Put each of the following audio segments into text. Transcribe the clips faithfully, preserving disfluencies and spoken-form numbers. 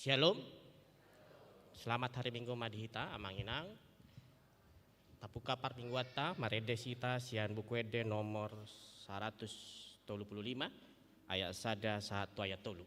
Shalom. Selamat hari Minggu ma di hita, amang inang. Tabuka parmingguanta, marende hita sian Buku Ende nomor saratus tolu pulu lima, ayat sada sahat tu ayat tolu.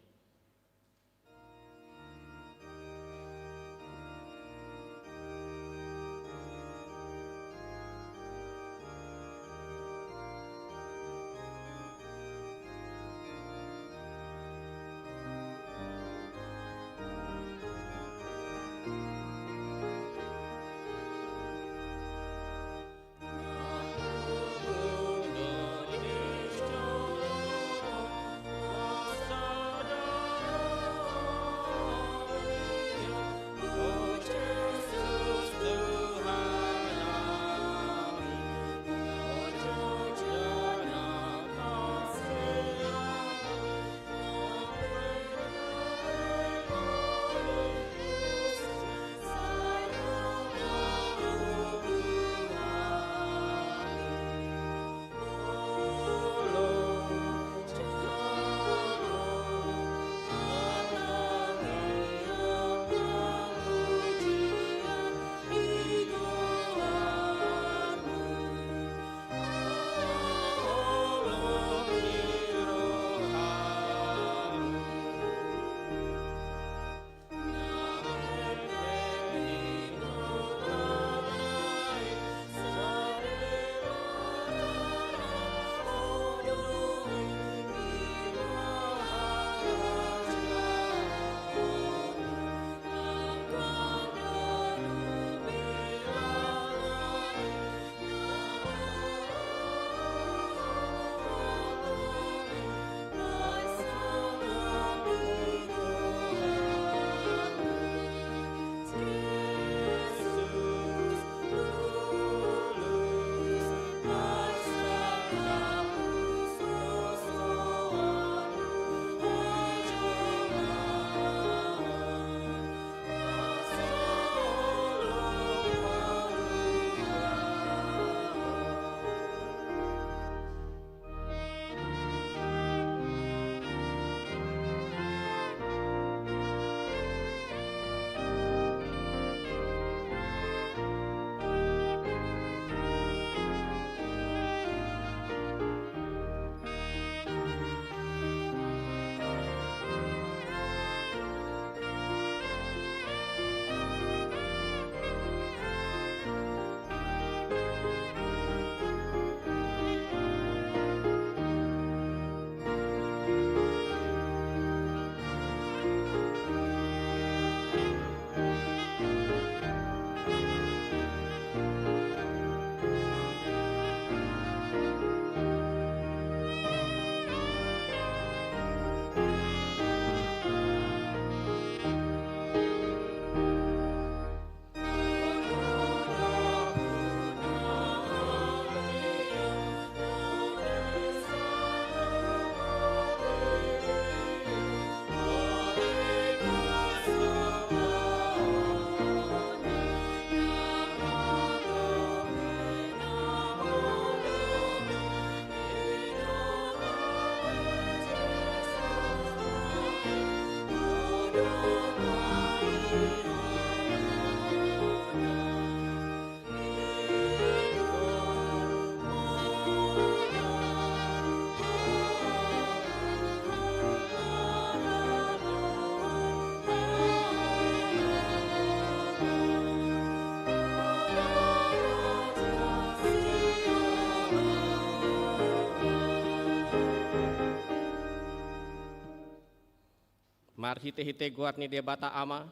Marhitehite goar ni Debata Ama,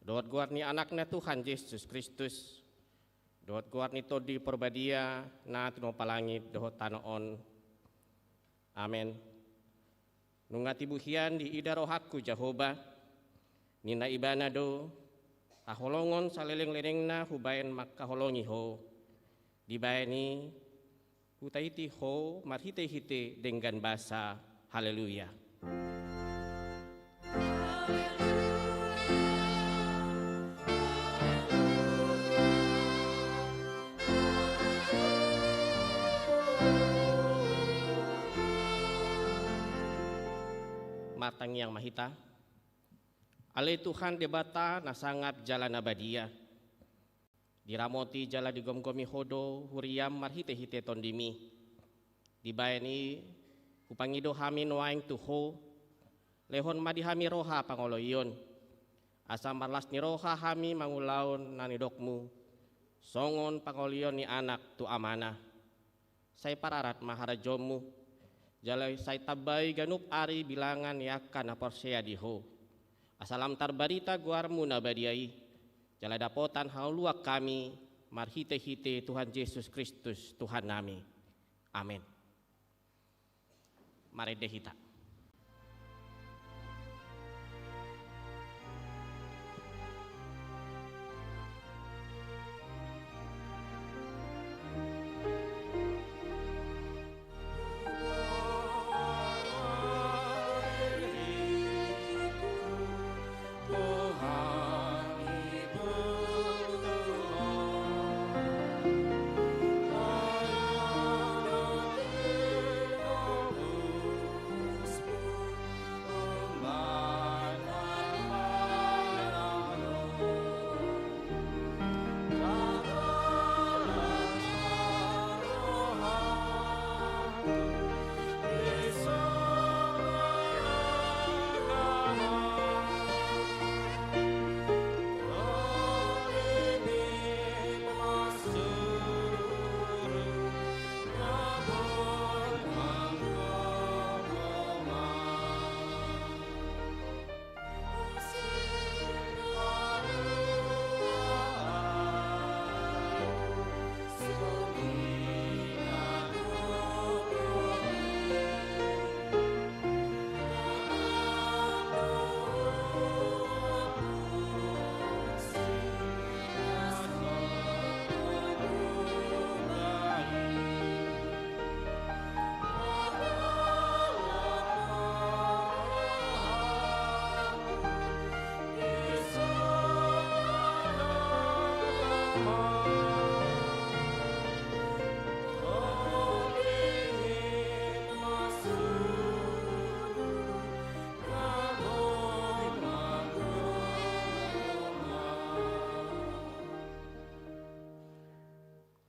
dohot goar ni Anakna Tuhan Jesus Kristus, dohot goar ni Tondi Parbadia na tinompa langit dohot tano on. Amen. Nunga tibu hian diida rohangku Jahowa, ninna Ibana do, haholongon salelenglelengna hubaen mangkaholongi ho. Dibaen i hutaiti ho marhitehite denggan basa. Haleluya. Martangiang ma hita. Ale Tuhan Debata na sangap jala na badia, diramoti jala digomgomi Ho do huriaM marhitehite TondiMi. Dibahen i hupangido hami nuaeng tu Ho, lehon ma di hami roha pangoloion, asa marlas ni roha hami mangulahon na nidokMu, songon pangoloion ni anak tu amana. Sai pararat ma harajaonMu, jala sai tambai ganup ari bilangan ni angka na porsea di Ho, asa lam tarbarita goarMu na badia i, jala dapotan haluaon hami marhitehite Tuhan Jesus Kristus Tuhannami. Amen. Marende hita.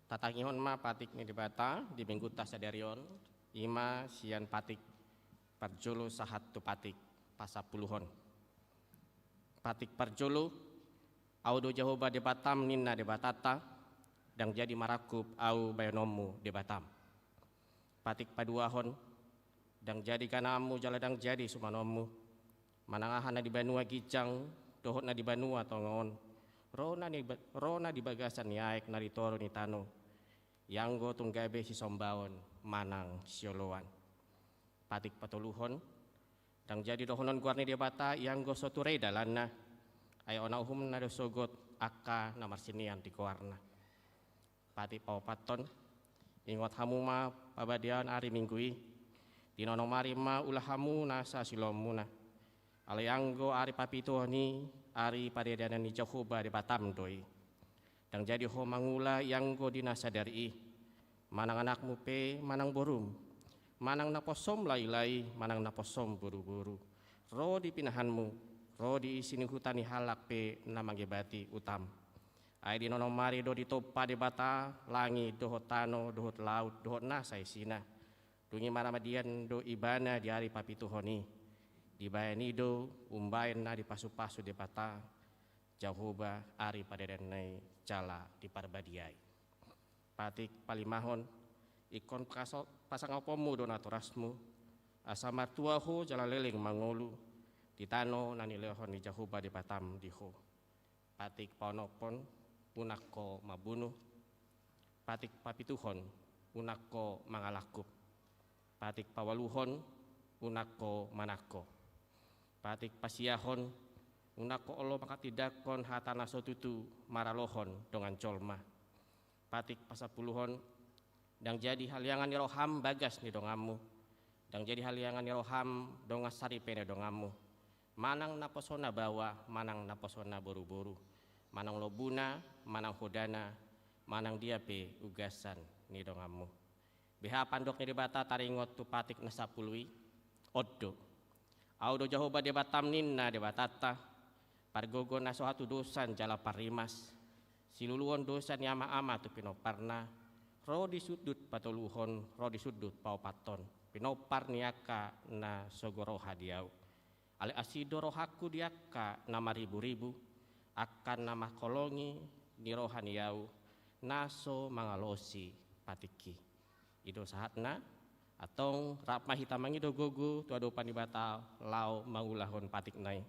Tatangihon ma patik ni Debata di Minggunta sadari on, i ma sian patik parjolo sahat tu patik pasampuluhon. Patik parjolo, Ahu do Jahowa Debatam, ninna Debatanta, ndang jadi marangkup Ahu bahenonmu Debatam. Patik paduahon, ndang jadi ganaanmu jala ndang jadi sumanonmu. Manang aha na di banua ginjang dohot na di banua tonga on, ro na ni ba-, ro na di bagasan ni aek na di toru ni tano, ianggo tung gabe sisombaon manang sioloan. Patik patoluhon, ndang jadi dohonon goar ni Debata ianggo so ture dalanna, ai ona uhumna do sogot angka na marsinean di goarna. Patik paopathon, ingot hamu ma pabadiaon ari Minggu i, di nonom ari ma ula hamu nasa siloonmuna. Alai anggo ari papituhon i, ari padedanan ni Jahowa Debatam do i. Ndang jadi ho mangula ianggo di na sadari i, manang anakmu pe manang borum, manang naposom lailai manang naposom boruboru, ro di pinahanmu, ro di isi ni huta ni halak pe na mangebati utam. Ai di nonom ari do ditompa Debata langit dohot tano dohot laut dohot nasa isina. Dung i marmadian do ibana di ari papituhon i. Dibahen i do umbahen na dipasupasu Debata Jahowa ari padedanan i jala diparbadiai. Patik palimahon, ingkon paso-, pasangaponmu do natorasmu, asa martua ho jala leleng mangolu di tano na nilehon ni Jahowa Debatam di ho. Patik paonomhon, unang ho mambunuh. Patik papituhon, unang ho mangalangkup. Patik paualuhon, unang ho manangko. Patik pasiahon, unang ho olo manghatindanghon hata na so tutu maralohon dongan jolma. Patik pasampuluhon, ndang jadi haliangan ni roham bagas ni donganmu. Ndang jadi haliangan ni roham dongan saripe ni donganmu. Manang naposona baoa, manang naposona boruboru. Manang lombuna, manang hodana, manang dia pe ugasan ni donganmu. Beha pandok ni Debata taringot tu patik na sampulu i? On do. Ahu do Jahowa Debatam, ninna Debatanta, Pargogo na so hatudosan jala parrimas, siluluhon dosa ni ama-ama tu pinomparna, ro di sundut patoluhon, ro di sundut paopathon, pinompar ni angka na sogo roha di ahu. Alai asi do rohangku di angka na mariburibu, angka na mangholongi ni roha ni ahu, na so mangalosi patikki. I do sahatna, antong rap ma hita mangido gogo tu adopan Debata laho mangulahon patikna i.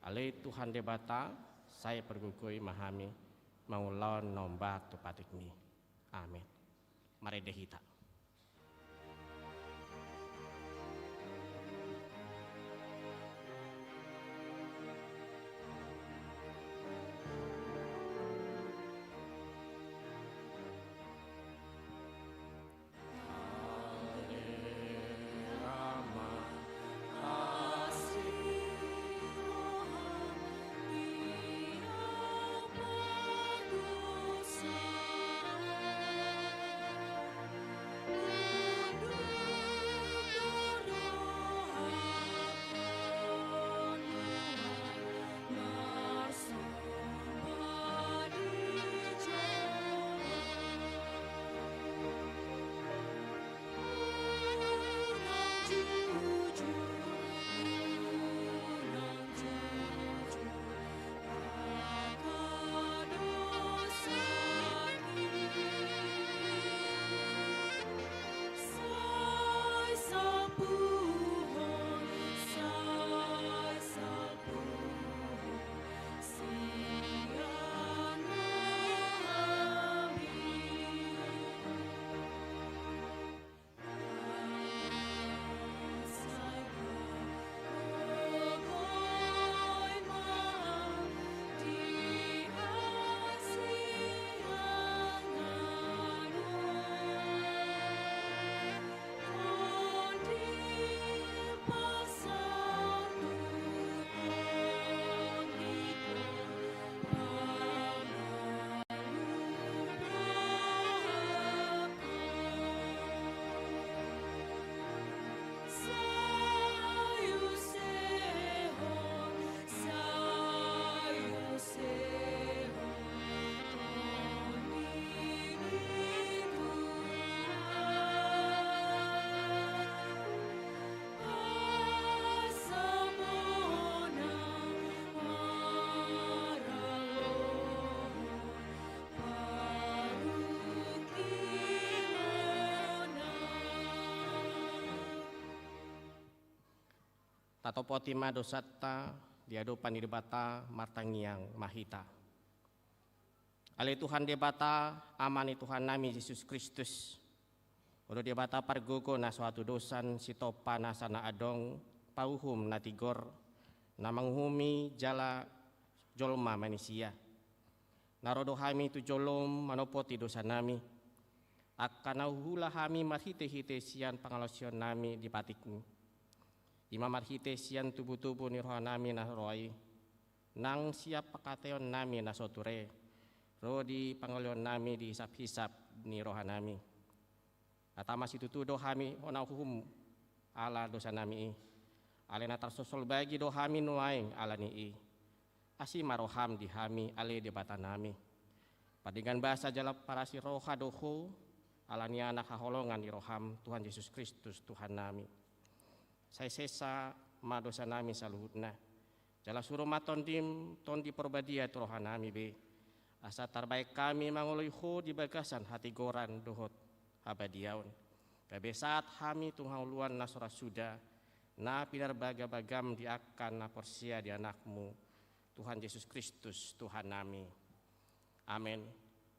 Ale Tuhan Debata, sai pargogoi ma hami mangulahon na umbahen tu patikmi. Amen. Marende hita. Tatopoti ma dosanta di adopan ni Debata, martangiang ma hita. Ale Tuhan Debata, Ama ni Tuhannami Jesus Kristus, Ho do Debata pargogo na so hatudosan, sitompa nasa na adong, pauhum na tigor, na manguhumi jala jolma manisia. Na ro do hami tu jolom manopoti dosanami, angka na huhula hami marhite-hite sian pangalaosionnami di patikmi. I ma marhite sian tubu-tubu ni rohanami na roa i, nang sian pangkataionnami na so ture, ro di pangalionnami di hisap-hisap ni rohanami. Na tama situtu do hami hona uhum ala dosanami i. Alai na tarsolsol bagi do hami nuaeng ala ni i. Asi ma roham di hami, ale Debatanami. Pardenggan basa jala parasi roha do Ho, ala ni Anak haholongan ni roham, Tuhan Jesus Kristus, Tuhannami. Sai sesa ma dosanami saluhutna. Jala suru ma Tondim, Tondi Porbadia tu rohanami be. Asa tarbaen hami mangoloi Ho di bagasan hatigoran dohot habadiaon. Gabe sahat hami tu hangoluan na so ra suda, na pinarbaga-bagam di angka na porsea di Anakmu, Tuhan Jesus Kristus, Tuhannami. Amen.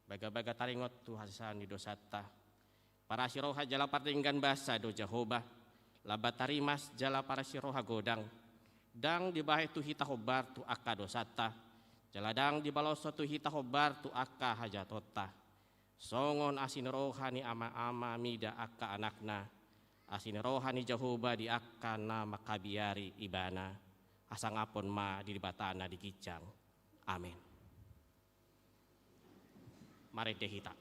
Bagabaga taringot tu hasesaan ni dosanta. Parasi roha jala pardenggan basa do Jahowa, Lambanta rimas jala parasi roha godang. Ndang dibahen tu hita hombar tu angka dosanta, jala ndang dibaloshon tu hita hombar tu angka hajahatonta. Songon asi ni roha ni ama-ama mida angka anakna, asi ni roha ni Jahowa di angka na mangkabiari ibana. Hasangapon ma di Debata na di ginjang. Amen. Marende hita.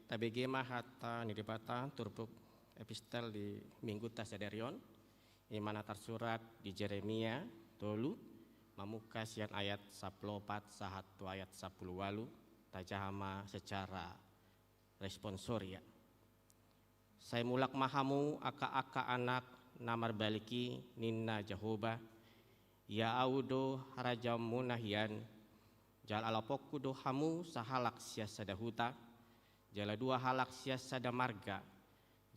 Tabege ma hata ni Debata turpuk epistel di minggunta sadari on, i ma na tarsurat di Jeremia tolu, mamungka sian ayat sampulu opat sahat tu ayat sampulu ualu, tajaha ma secara responsoria. Sai mulak ma hamu angka-angka anak na marbalik i, ninna Jahowa, ia ahu do harajaonmuna hian, jala alaponku do hamu sahalak sian sada huta, jala dua halak sian sada marga,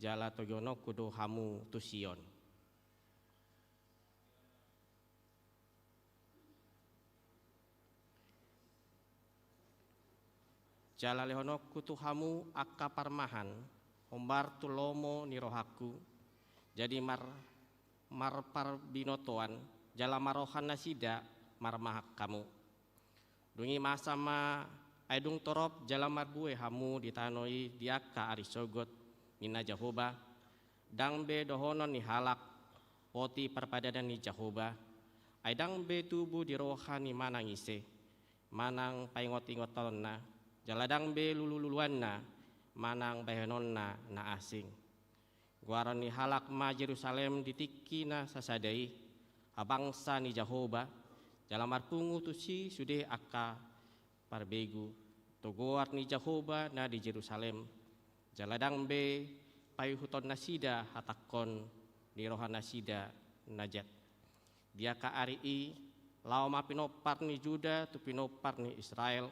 jala togihononku do hamu tu Sion. Jala lehononku tu hamu angka parmahan, hombar tu lomo ni rohangku, jadi mar-, marparbinotoan, jala marroha nasida marmahak hamu. Dung i masa ma, ai dung torop jala marbue hamu di tano i di angka ari sogot, ninna Jahowa, ndang be dohonon ni halak, poti parpadanan ni Jahowa, ai ndang be tubu di roha ni manang ise, manang paingot-ingotonna, jala ndang be lulu-luluanna, manang bahenonna na asing. Goaron ni halak ma Jerusalem di tingki na sasada i, habangsa ni Jahowa, jala marpungu tusi sude angka parbegu, tu goar ni Jahowa na di Jerusalem, jala ndang be paihuton nasida hatangkon ni roha nasida na jat. Di angka ari i, laho ma pinompar ni Juda tu pinompar ni Israel,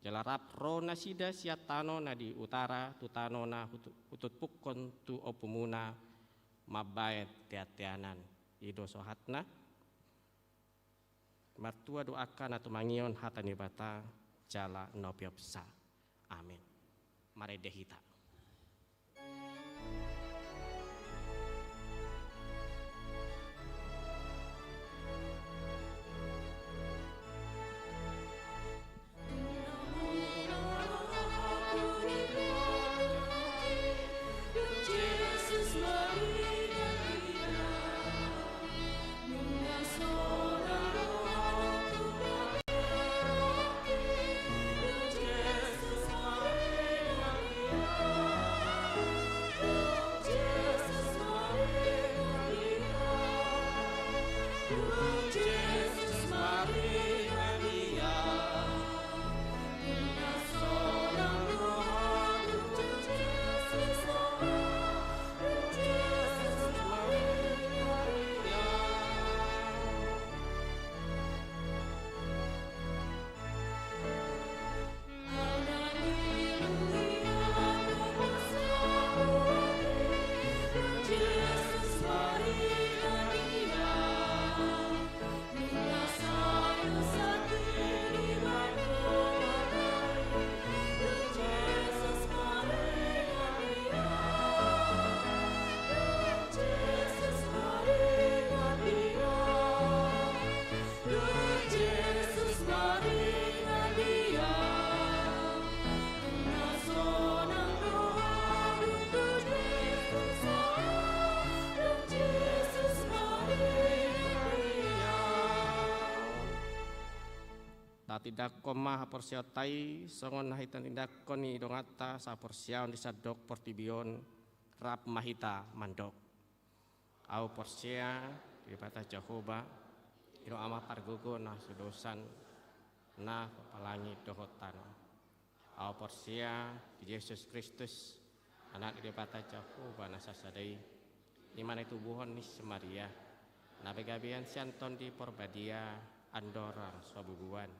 jala rap ro nasida sian tano na di utara tu tano na hutu-, hutumpukon tu ompumuna mambaen tean-teanan. I do sahatna. Martua do angka na tumangihon hata ni Debata jala na umpeopsa. Amin. Marende hita. Tatindangkon ma haporseaonta i, songon na hita tindangkon i donganta sahaporseaon di sandok portibi on, rap ma hita mandok. Ahu porsea di Debata Jahowa, i do Ama pargogo na so dosan, na papalangi dohot tano. Ahu porsea di Jesus Kristus, Anak ni Debata Jahowa na sasada i, i ma na itubuhon ni si Maria, na pagabean sian Tondi Porbadia, andorang so habubuan.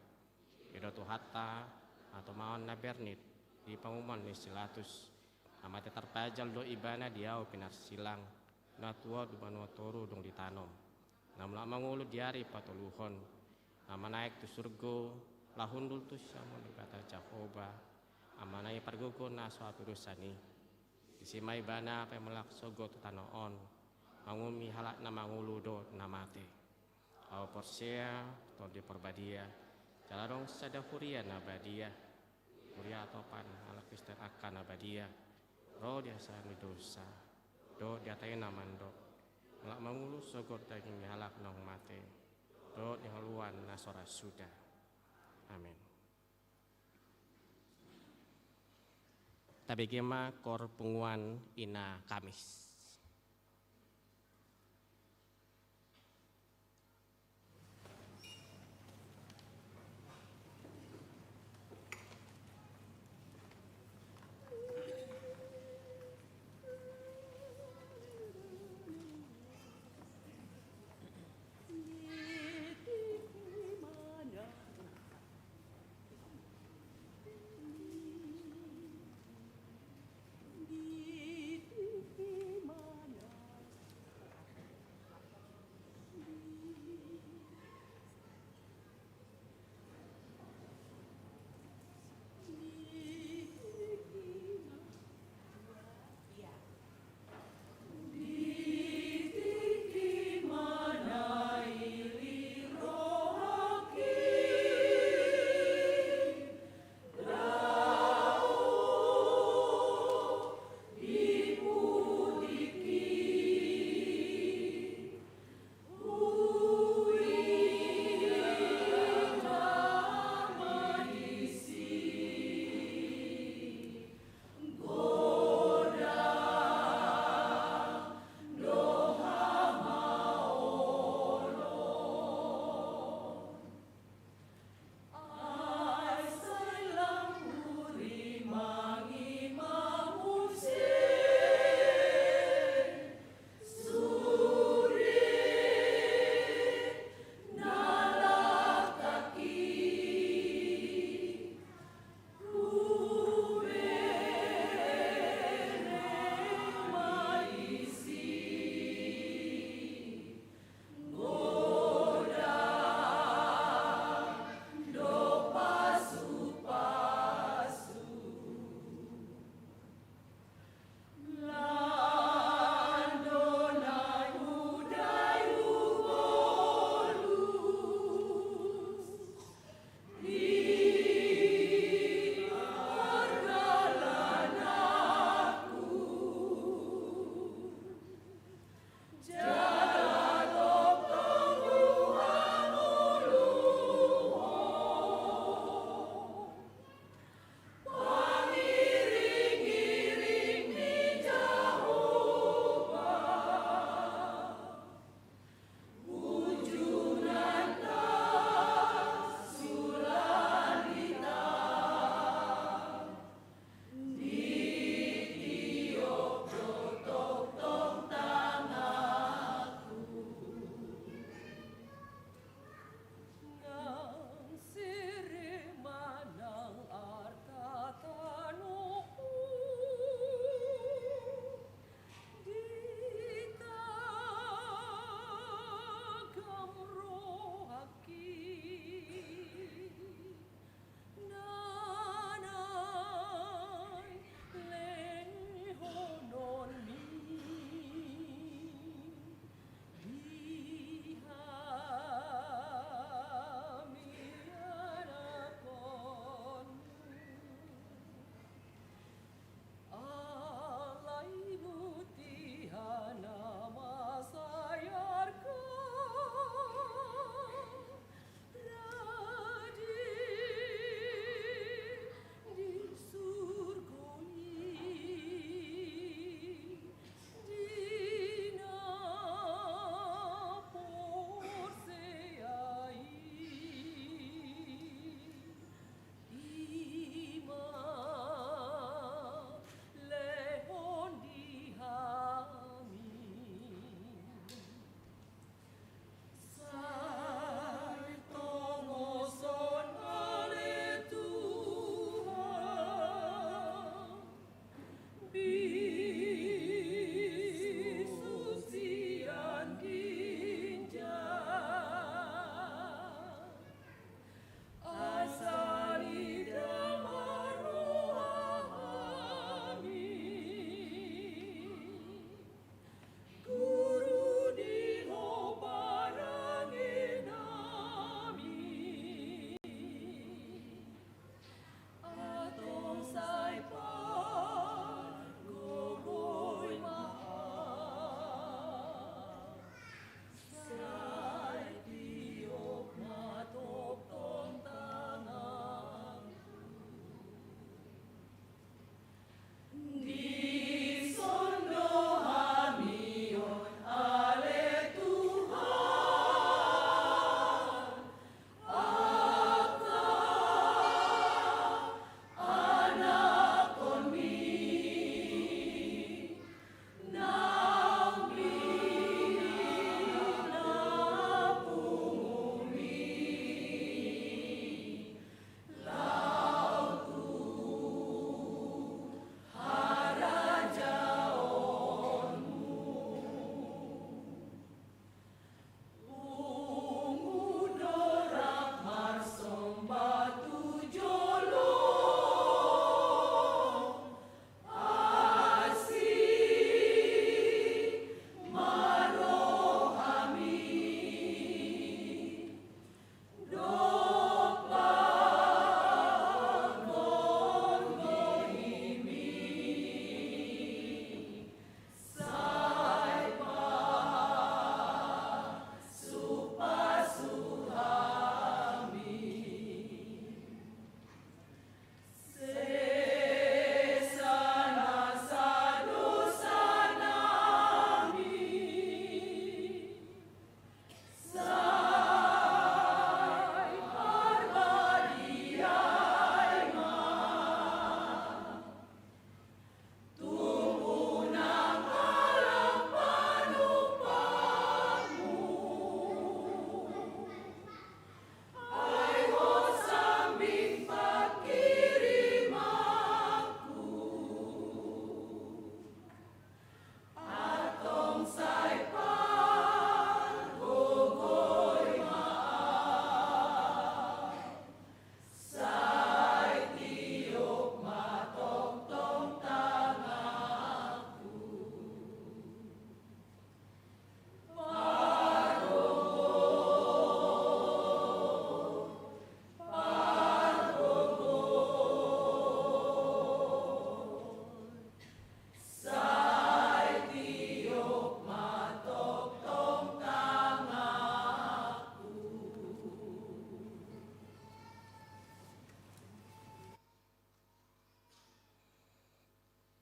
I do Tuhanta, na tumaon na bernit di pangumon ni si Pilatus, na mate tarpajal do ibana di ahu pinarsilang, na tuat di banua toru dung ditanom, na mulak mangolu di ari patoluhon, na manaek tu surgo, laho hundul tu siamun ni Debata Jahowa, Amana i pargogo na so hatudosan i. Disi ma ibana paimulak sogot tu tano on, manguhumi halak na mangolu dohot na mate. Ahu porsea Tondi Porbadia, jala adong sada huria na badia, huria atopan halak Kristen angka na badia, ro di hasesaan ni dosa, dohot di hata i na mandok, mulak mangolu sogot daging ni halak naung mate, dohot di hangoluan na so ra suda. Amen. Tabege ma kor punguan Ina Kamis.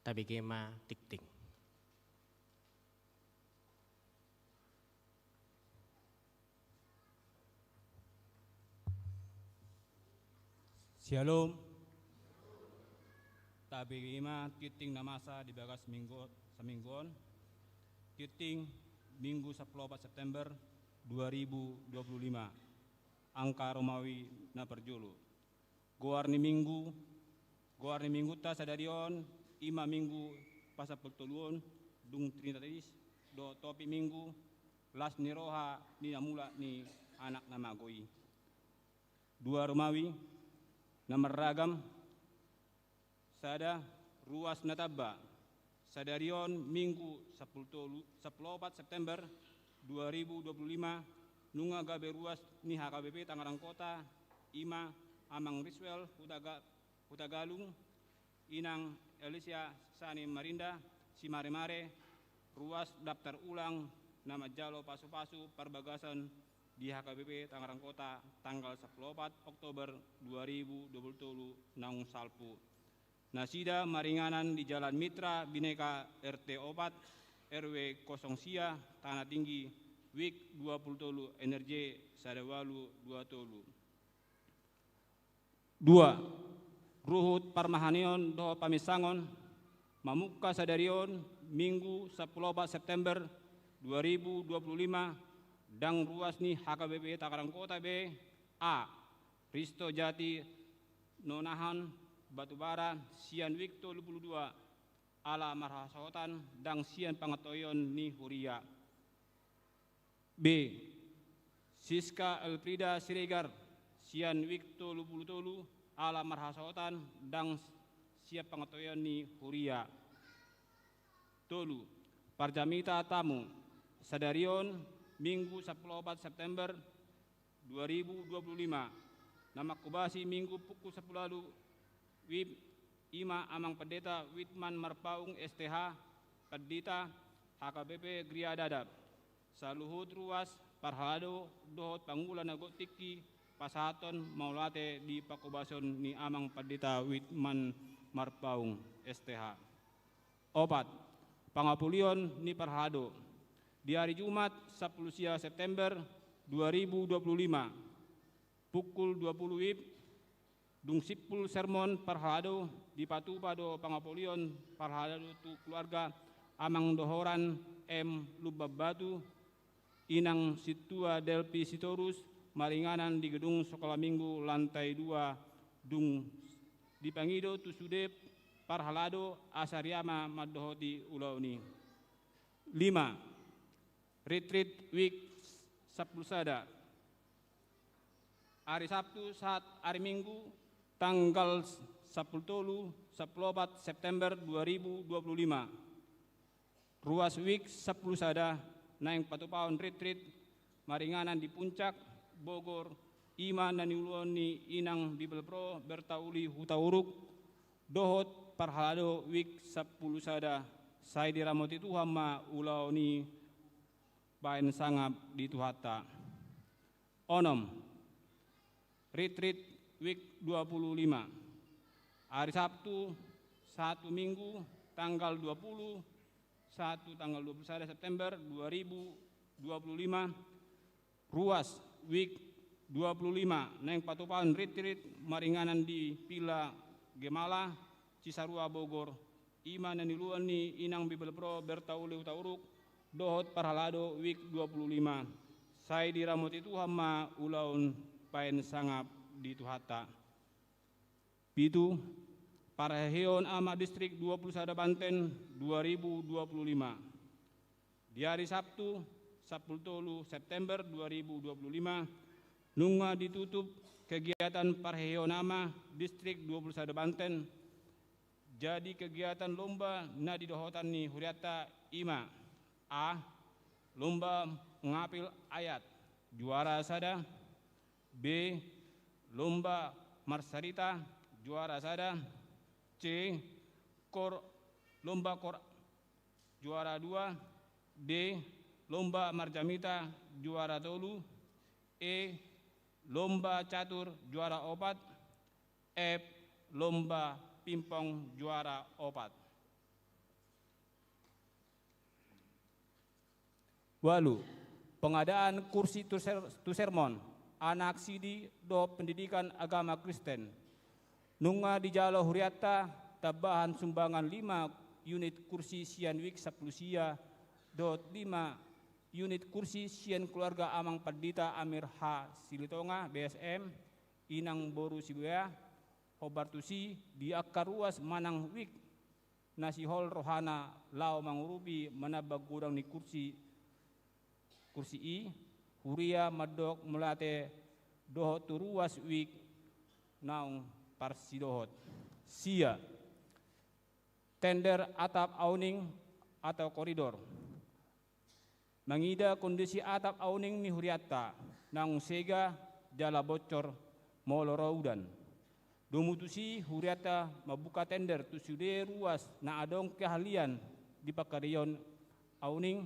Tabege ma tingting. Syalom. Tabege ma tingting na masa di bagas minggu, saminggu on. Tingting Minggu sampulu opat September dua ribu dua puluh lima. Angka Romawi na parjolo. Goar ni minggu, goar ni minggunta sadari on, i ma minggu pasampulu tolu on, dung Trinitatis, dohot topik minggu, las ni roha ni na mulak ni anak na mago i. Dua Romawi, na marragam, sada, ruas na tamba. Sadari on minggu sampulu tolu, sampulu opat September dua ribu dua puluh lima, nunga gabe ruas ni H K B P Tangerang Kota, i ma Amang Riswell Hutaga-, Hutagalung, Inang Elisia Sani Marinda, Simaremare, ruas daftar ulang na manjalo pasu-pasu parbagason di H K B P Tangerang Kota tanggal sampulu opat Oktober dua ribu dua puluh tolu naung salpu. Nasida maringanan di Jalan Mitra Bhinneka R T opat, R W kosong sia, Tanah Tinggi, WIC dua puluh tolu, N R J sada ualu dua tolu. Dua, ruhut parmahaneon dohot paminsangon, mamungka sadari on, Minggu sampulu opat September dua ribu dua puluh lima, ndang ruas ni H K B P Tangerang Kota be, A, Risto Jati Nonahan Batubara sian WIC tolu puluh dua, ala marhasohotan ndang sian pangantoion ni huria. B, Siska Elfrida Siregar sian WIC tolu puluh tolu, ala marhasohotan ndang sian pangantoion ni huria. Tolu, parjamita tamu, sadari on, Minggu sampulu opat September dua ribu dua puluh lima, na manghobasi Minggu pukul sampulu ualu WIB, i ma Amang Pendeta Witman Marpaung S T H, Pendeta H K B P Gria Dadap. Saluhut ruas, parhalado dohot pangula na gok tingki pasahathon mauliate di panghobason ni Amang Pendeta Witman Marpaung S T H. Opat, pangapolion ni parhalado. Di ari Jumat, sampulu sia September dua ribu dua puluh lima, pukul dua puluh WIB, dung simpul sermon parhalado, dipatupa do pangapolion parhalado tu keluarga Amang Dohoran M Lumban Batu, Inang Sintua Delpi Sitorus, maringanan di gedung Sekolah Minggu lantai dua, dung dipangido tu sude parhalado asa riama mandohoti ulaon i. Lima, retreat WIC sampulu sada. Ari Sabtu sahat ari Minggu, tanggal sampulu tolu, sampulu opat September dua ribu dua puluh lima. Ruas WIC sampulu sada naeng patupaon retreat maringanan di Puncak, Bogor, i ma na niuluan ni Inang Bibelvrouw Bertauli Hutauruk, dohot parhalado WIC sampulu sada, sai diramoti Tuhan ma ulaon i, baen sangap di Tuhanta. Onom, retreat WIC dua puluh lima. Ari Sabtu sahat tu Minggu, tanggal dua puluh, sahat tu tanggal dua puluh sada September dua ribu dua puluh lima, ruas WIC dua puluh lima naeng patupaon retreat maringanan di Villa Gemala, Cisarua, Bogor, i ma na niuluan ni Inang Bibelvrouw Bertauli Hutauruk, dohot parhalado WIC dua puluh lima, sai diramoti Tuhan ma ulaon, baen sangap di Tuhanta. Pitu, parheheon ama distrik dua puluh sada Banten dua ribu dua puluh lima. Di ari Sabtu, sampulu tolu September dua ribu dua puluh lima, nunga ditutup kegiatan parheheon ama distrik dua puluh sada Banten. Jadi kegiatan lomba na didohotan ni hurianta i ma: A, lomba ngapil ayat, juara sada. B, lomba marsarita, juara sada. C, kor, lomba kor, juara dua. D, lomba marjamita, juara tolu. E, lomba catur, juara opat. F, lomba pingpong, juara opat. Ualu, pengadaan kursi tu ser-, tu sermon, anak sidi dohot pendidikan agama Kristen. Nunga dijalo hurianta tambahan sumbangan lima unit kursi sian WIK sampulu sia dohot lima unit kursi sian keluarga Amang Pandita Amir H. Silitonga, B S M, Inang Boru Sibuea, hombar tusi di angka ruas manang WIK na sihol rohana laho mangurupi manambah godang ni kursi, kursi i, huria mandok mauliate dohot tu ruas WIK naung parsidohot. Sia, tender atap awning atau koridor. Mangida kondisi atap awning ni hurianta naung sega jala bocor molo ro udan. Domu tusi hurianta mambuka tender tu sude ruas na adong keahlian di pangkariaon awning,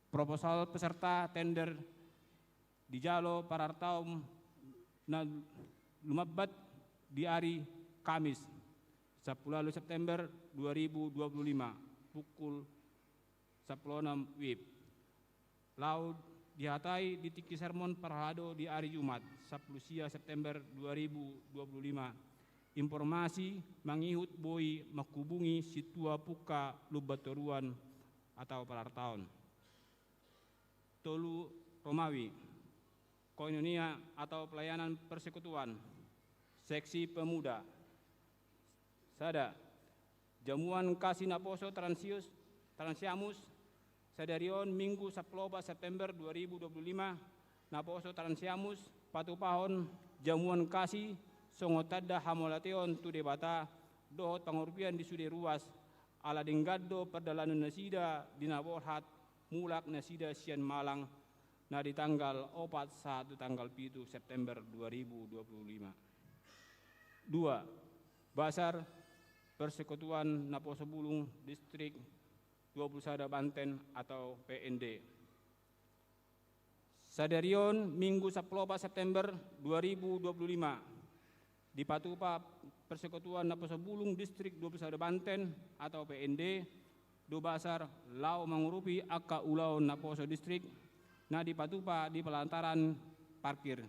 proposal peserta tender dijalo parartaon na lumambat di ari Kamis, sampulu ualu September dua ribu dua puluh lima, pukul sampulu onom WIB. Laho dihatai di tingki sermon parhalado di ari Jumat, sampulu sia September dua ribu dua puluh lima. Informasi mangihut boi manghubungi sintua pungka Lumbantoruan atau parartaon. Tolu, Romawi, koinonia atau pelayanan persekutuan, seksi pemuda. Sada, jamuan kasih naposo Transius, Transiamus, sadari on Minggu sampulu opat September dua ribu dua puluh lima, naposo Transiamus patupahon jamuan kasih songon tanda hamauliateon tu Debata dohot pangurupion di sude ruas, ala denggan do pardalanan nasida di na borhat mulak nasida sian Malang, na di tanggal opat sahat tu tanggal pitu September dua ribu dua puluh lima. Dua, Basar Persekutuan Naposo Bulung Distrik dua puluh sada Banten atau P N D. Sadari on Minggu sampulu opat September dua ribu dua puluh lima, dipatupa Persekutuan Naposo Bulung Distrik dua puluh sada Banten atau P N D do basar laho mangurupi angka ulaon naposo distrik na dipatupa di pelataran parkir.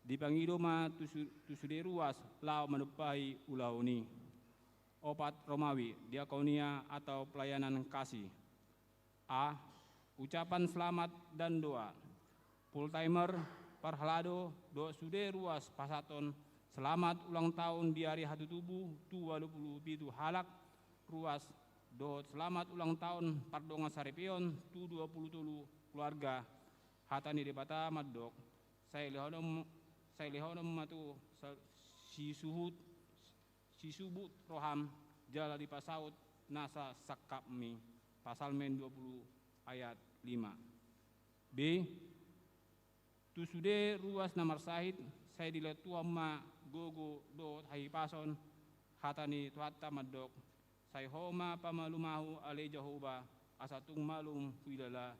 Dipangido ma tu su-, tu sude ruas laho manumpahi ulaon i. Opat, Romawi, diakonia atau pelayanan kasih. A, ucapan selamat dan doa. Full timer, parhalado dohot sude ruas pasahathon selamat ulang tahun di ari hatutubu tu ualu pulu pitu halak ruas dohot selamat ulang tahun pardongan saripeon tu dua pulu tolu keluarga. Hata ni Debata mandok, sai lehonon, sai lehonon ma tu sa-, sisuhut, sisubut roham jala dipasaut nasa sangkapmi. Psalmen dua pulu ayat lima. B, tu sude ruas na marsahit, sai dilehon Tuhan ma gogo dohot hahipason. Hata ni Tuhanta mandok, sai Ho ma pamalum ahu ale Jahowa, asa tung malum huilala.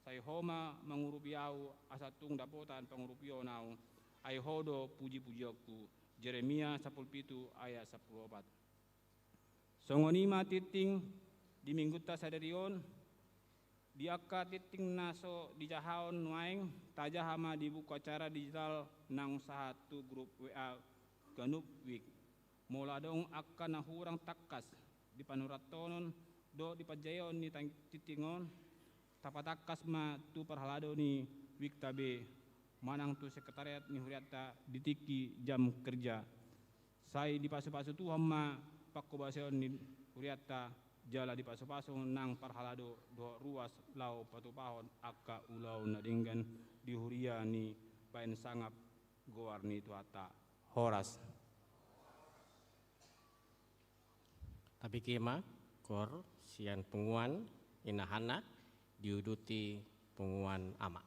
Sai Ho ma mangurupi ahu, asa tung dapotan pangurupion ahu. Ai Ho do puji-pujionku. Jeremia sampulu pitu ayat sampulu opat. Songon i ma tingting di Minggunta sadari on. Di angka tingting na so dijahahon nuaeng, tajaha ma di buku acara digital naung sahat tu grup W A ganup WIK. Molo adong angka na hurang tangkas di panurathonon dohot di panjajaion ni tang-, tingting on, tapatangkas ma tu parhalado ni WIK-ta be manang tu sekretariat ni hurianta di tingki jam kerja. Sai dipasu-pasu Tuhan ma panghobasion ni hurianta, jala dipasu-pasu nang parhalado dohot ruas laho patupahon angka ulaon na denggan di huria ni baen sangap goar ni Tuhanta. Horas. Tapikir ma, goar sian punguan Ina Hana diuduti punguan Ama.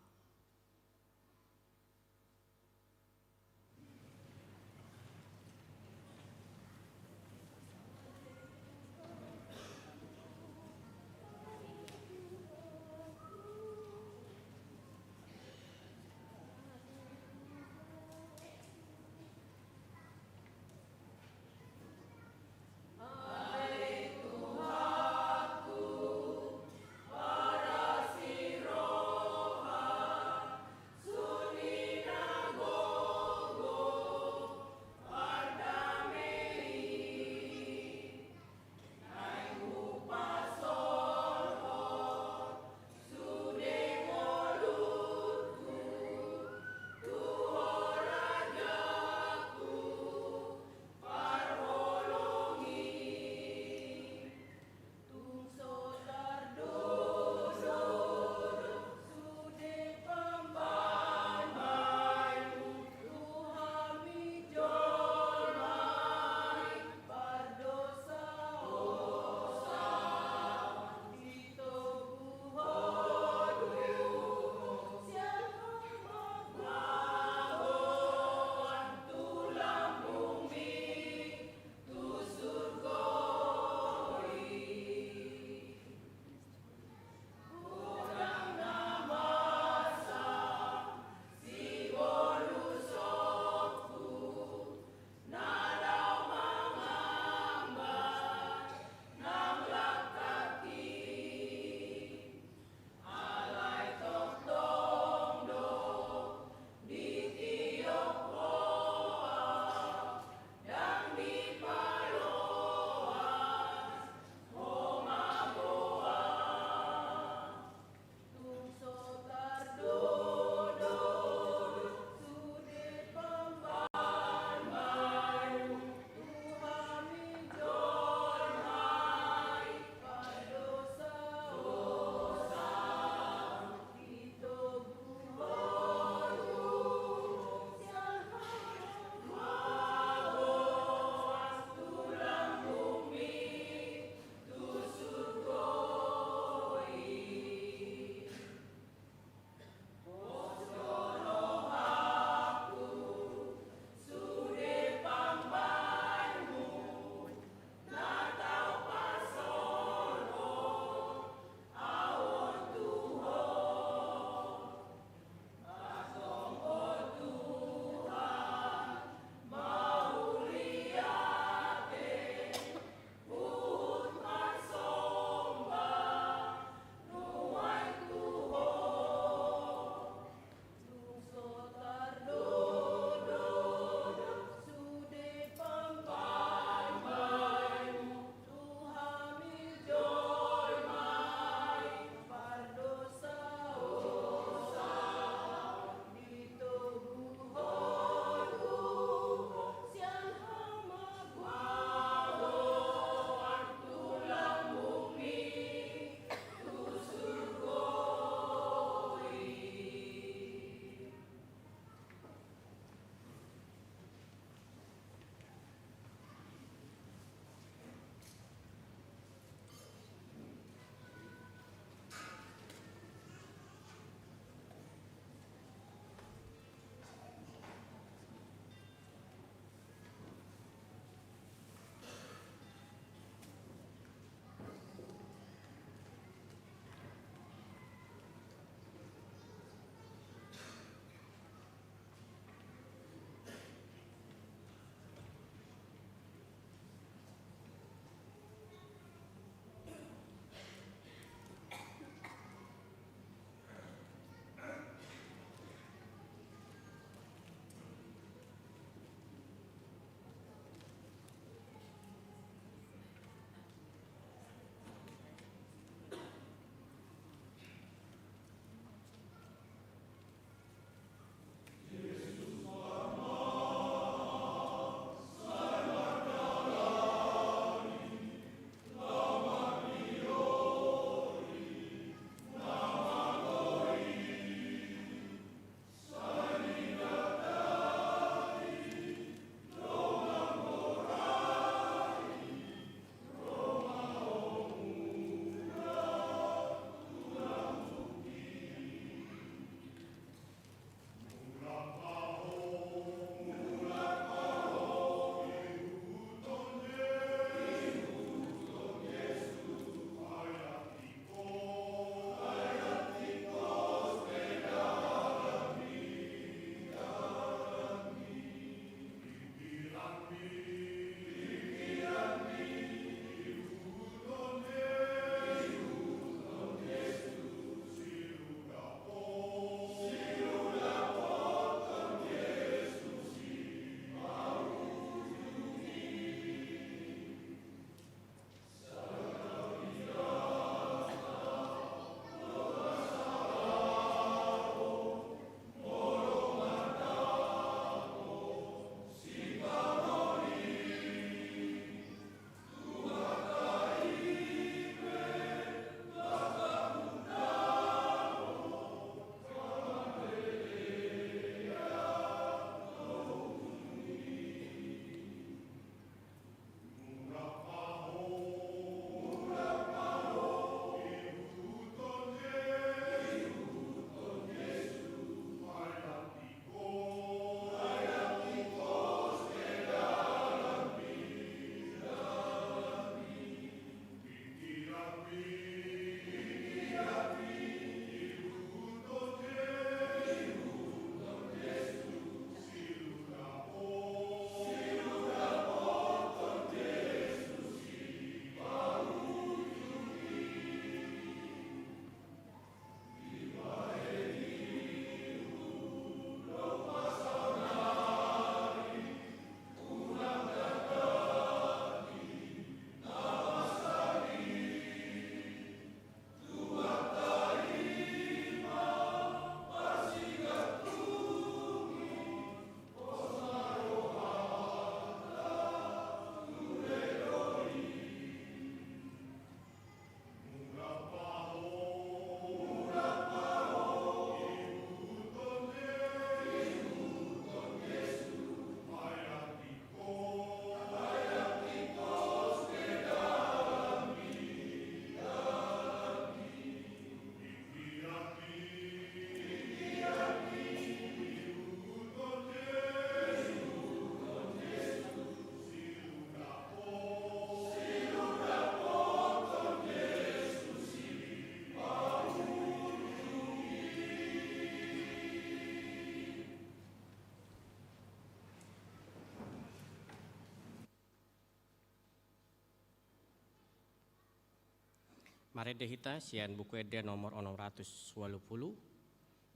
Marende hita sian Buku Ende nomor onom ratus ualu pulu,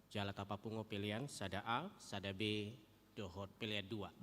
jala tapapungu pelean sada A, sada B, dohot pelean dua.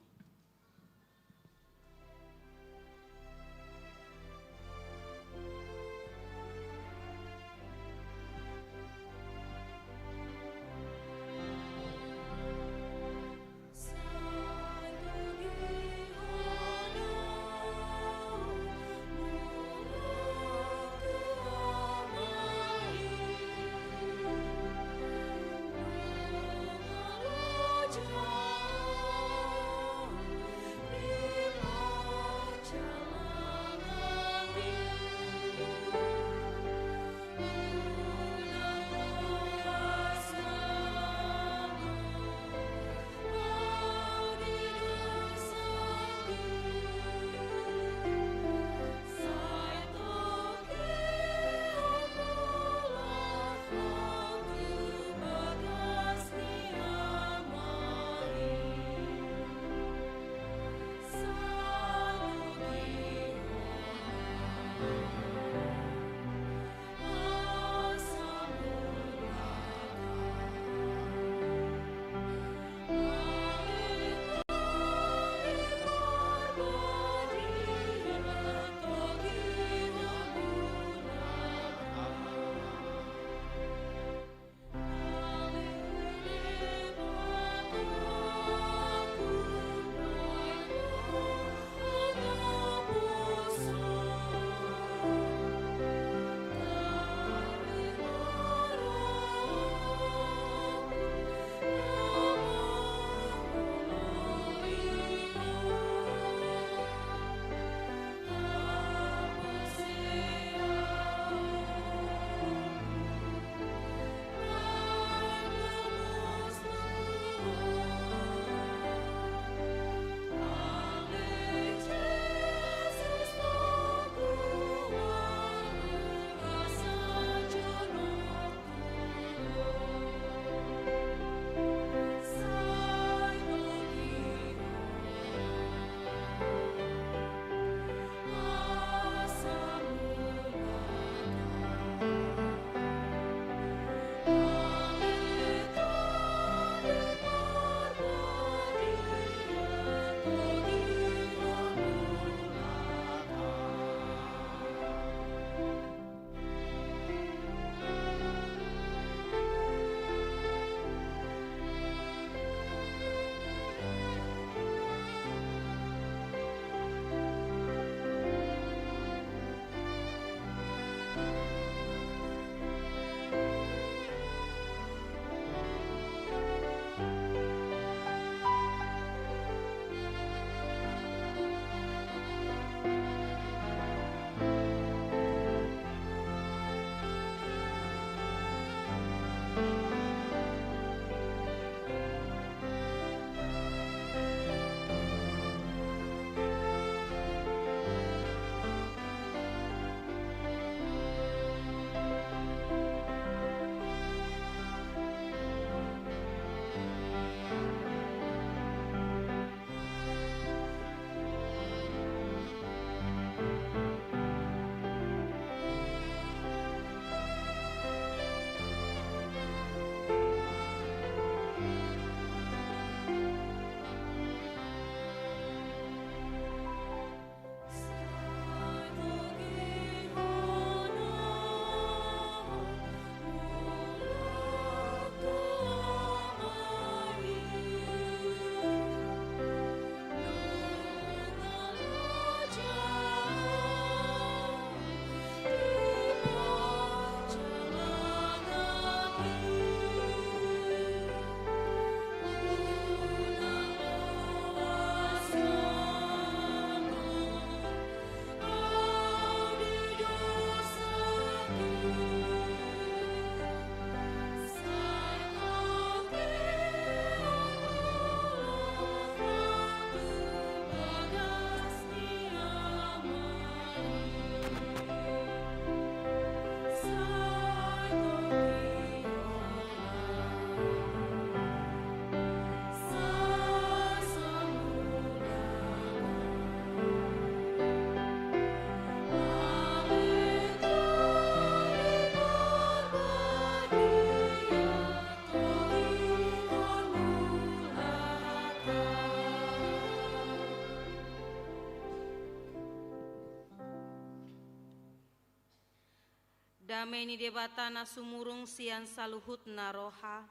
Dame ni Debata na sumurung sian saluhutna roha,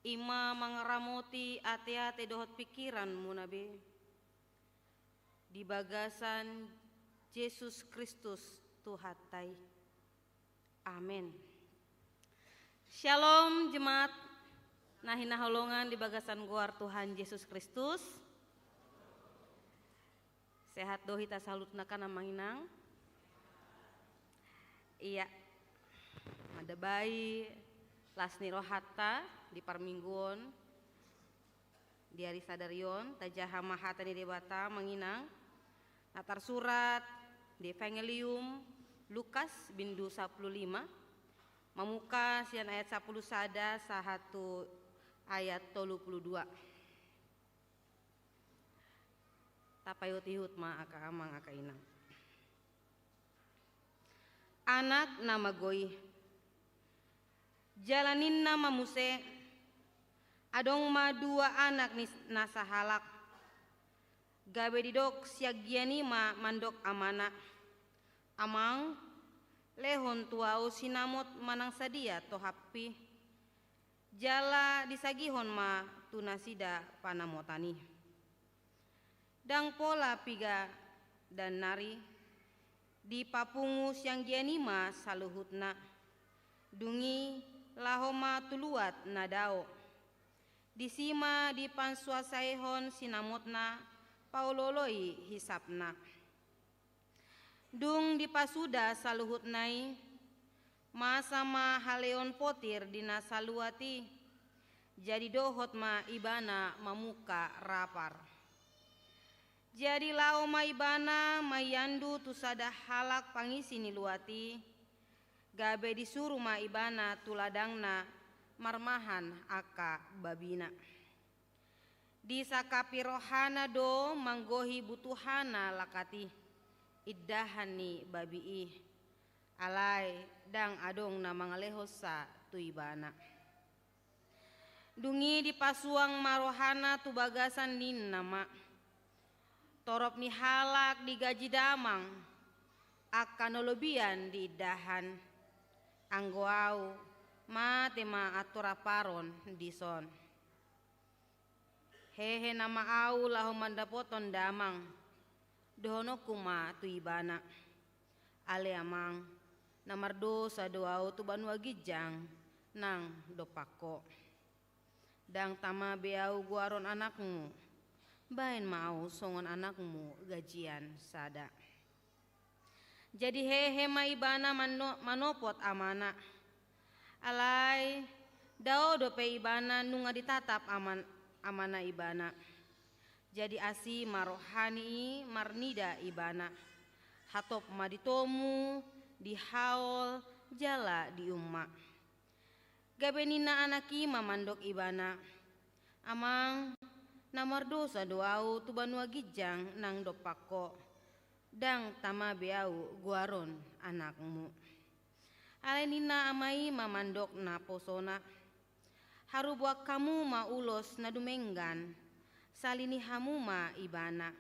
i ma mangaramoti ateate dohot pingkiranmuna be, di bagasan Jesus Kristus Tuhanta i. Amen. Syalom, jemaat na hinaholongan di bagasan goar Tuhan Jesus Kristus. Sehat do hita saluhutna kan, amang inang? Iya. Mandabai las ni rohanta di parmingguon, di ari sadari on, tajaha ma hata ni Debata, amang inang, na tarsurat di Evangelium Lukas bindu sampulu lima, mamungka sian ayat sampulu sada sahat tu ayat tolu pulu dua. Tapaihut-ihut ma angka amang, angka inang. Anak na magou i. Jala ninna ma muse, adong ma dua anak ni na sahalak. Gabe didok sianggian i ma mandok amana, "Amang, lehon tu ahu sinamot manang sadia tohappi." Jala disagihon ma tu nasida panamotan i. Ndang pola piga dan nari, dipapungu sianggian i ma saluhutna. Dung i laho ma tu luat na dao. Disi ma dipansuasaihon sinamotna paolooloi hisapna. Dung dipasuda saluhutna i, masa ma haleon potir di na saluat i, jadi dohot ma ibana mamungka rapar. Jadi laho ma ibana maiandu tu sada halak pangisi ni luat i, gabe disuru ma ibana tu ladangna marmahan angka babina. Disangkapi rohana do manggohi butuhana lakat i, indahan ni babi i. Alai ndang adong na mangalehonsa tu ibana. Dung i dipasuang ma rohana tu bagasan, ninna ma, "Torop ni halak digaji damang, angka na lobian diindahan. Anggo ahu, mate ma antu raparon dison. Hehe nama ahu laho mandapothon damang, dohononku ma tu ibana, 'Ale amang, na mardosa do ahu tu banua ginjang nang dompak ho. Ndang tama be ahu goaron anakmu, baen ma ahu songon anakmu gajian sada.'" Jadi hehe ma ibana mano-, manopot amana. Alai dao dope ibana nunga ditatap aman-, amana ibana. Jadi asi ma rohani i marnida ibana. Hatop ma ditomu, dihaol, jala diumma. Gabe ninna anak i ma mandok ibana, "Amang, na mardosa do ahu tu banua ginjang nang dompak ho. Ndang tama be ahu goaron anakmu." Alai ninna ama i ma mandok naposona, "Haruboan hamu ma ulos na dumenggan, salini hamu ma ibana.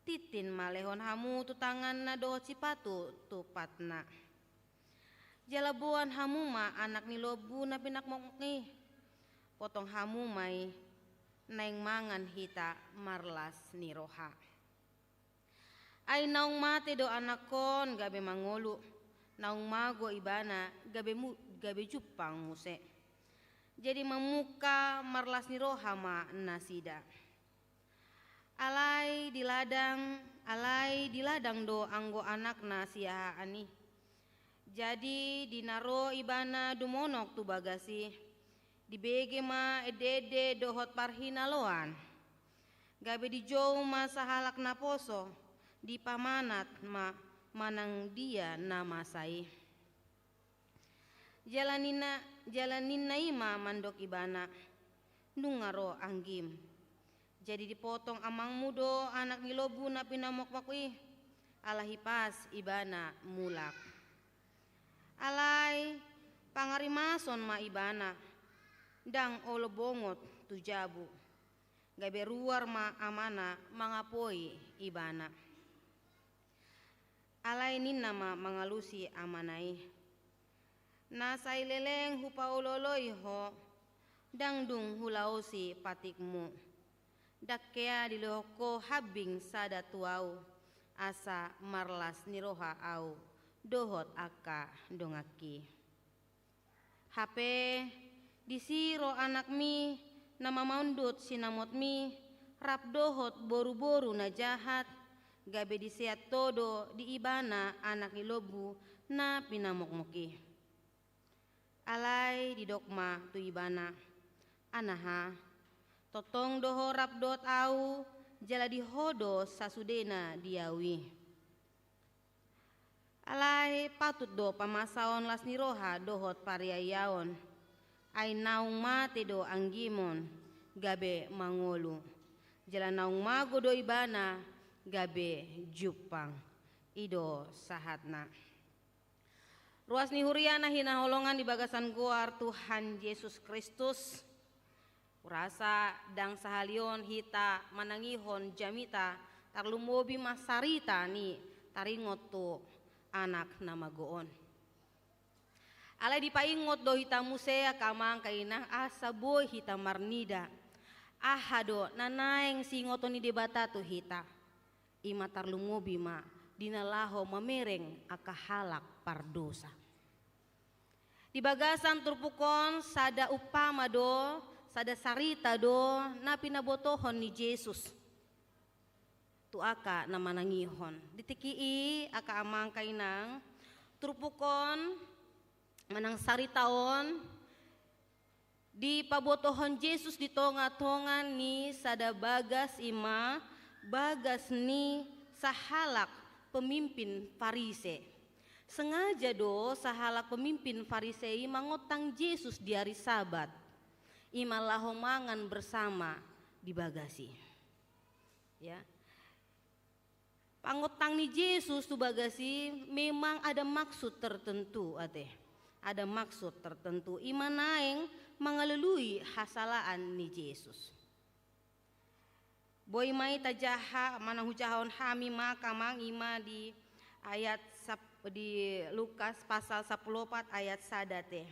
Tintin ma lehon hamu tu tanganna dohot sipatu tu patna. Jala boan hamu ma anak ni lombu na pinakmokmok i. Potong hamu ma i, naeng mangan hita marlas ni roha." Ai naung mate do anakkon gabe mangolu, naung mago ibana gabe mu-, gabe jumpang muse. Jadi mamungka marlas ni roha ma nasida. Alai di ladang, alai di ladang do anggo anakna siahaan i. Jadi di na ro ibana dumonok tu bagas i, dibege ma ende-ende dohot parhinaloan. Gabe dijou ma sahalak naposo, dipamanat ma manang dia na masa i. Jala ninna, jala ninna i ma mandok ibana, "Nunga ro anggim. Jadi dipotong amangmu do anak ni lombu na pinamokmok i, ala hipas ibana mulak. Alai pangarimason ma ibana, ndang olo bongot tu jabu." Gabe ruar ma amana mangapoi ibana. Alai Ninna ma mangalusi amana i: Na sai leleng hupaolooloi ho, ndang dung hulaosi patikmu. Ndang hea dilehon ho hambing sada tu ahu, asa marlas ni roha ahu dohot angka donganki. Hape disi ro anakmi na mamondut sinamotmi, rap dohot boruboru na jahat, gabe diseat ho do di ibana anak ni lombu na pinamokmok i. Alai didok ma tu ibana: Anaha, tongtong do ho rap dohot ahu, jala di ho do sasudena di ahu i. Alai patut do pamasaon las ni roha dohot pariayaon. Ai naung mate do anggimon, gabe mangolu. Jala naung mago do ibana, gabe jumpang. I do sahatna. Ruas ni huria na hinaholongan di bagasan goar Tuhan Jesus Kristus, hurasa ndang sahali on hita manangihon jamita, tarlumobi ma sarita ni taringot tu anak na mago on. Alai dipaingot do hita muse angka amang angka inang, asa boi hita marnida aha do na naeng siingoton ni Debata tu hita. I ma tarlumobi ma di na laho mamereng angka halak pardosa. Di bagasan turpuk on sada umpama do, sada sarita do na pinabotohon ni Jesus tu angka na manangihon. Di tingki i angka amang angka inang, turpuk on manang sarita on dipabotohon Jesus di tongatonga ni sada bagas, i ma bagas ni sahalak pemimpin Farise. Sengaja do sahalak pemimpin Farise i mangontang Jesus di ari Sabat, i ma laho mangan bersama di bagas i. Ya. Pangontang ni Jesus tu bagas i memang ada maksud tertentu, ate. Ada maksud tertentu, i ma naeng mangalului hasalaan ni Jesus. Boi ma i tajaha, manang hujahahon hami ma angka amang, i ma di ayat sap-, di Lukas pasal sampulu opat ayat sada, ate.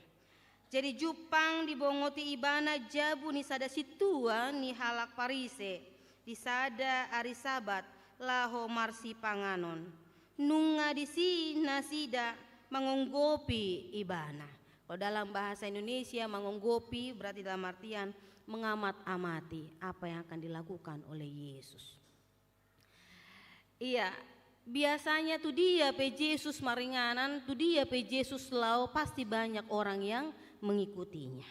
Jadi jumpang dibongoti ibana jabu ni sada sintua ni halak Farise di sada ari Sabat laho marsipanganon. Nunga disi nasida mangonggopi ibana. Kalau dalam bahasa Indonesia, mangonggopi berarti dalam artian mengamat-amati apa yang akan dilakukan oleh Yesus. Iya, biasanya tu dia pe Jesus maringanan, tu dia pe Jesus laho, pasti banyak orang yang mengikutinya.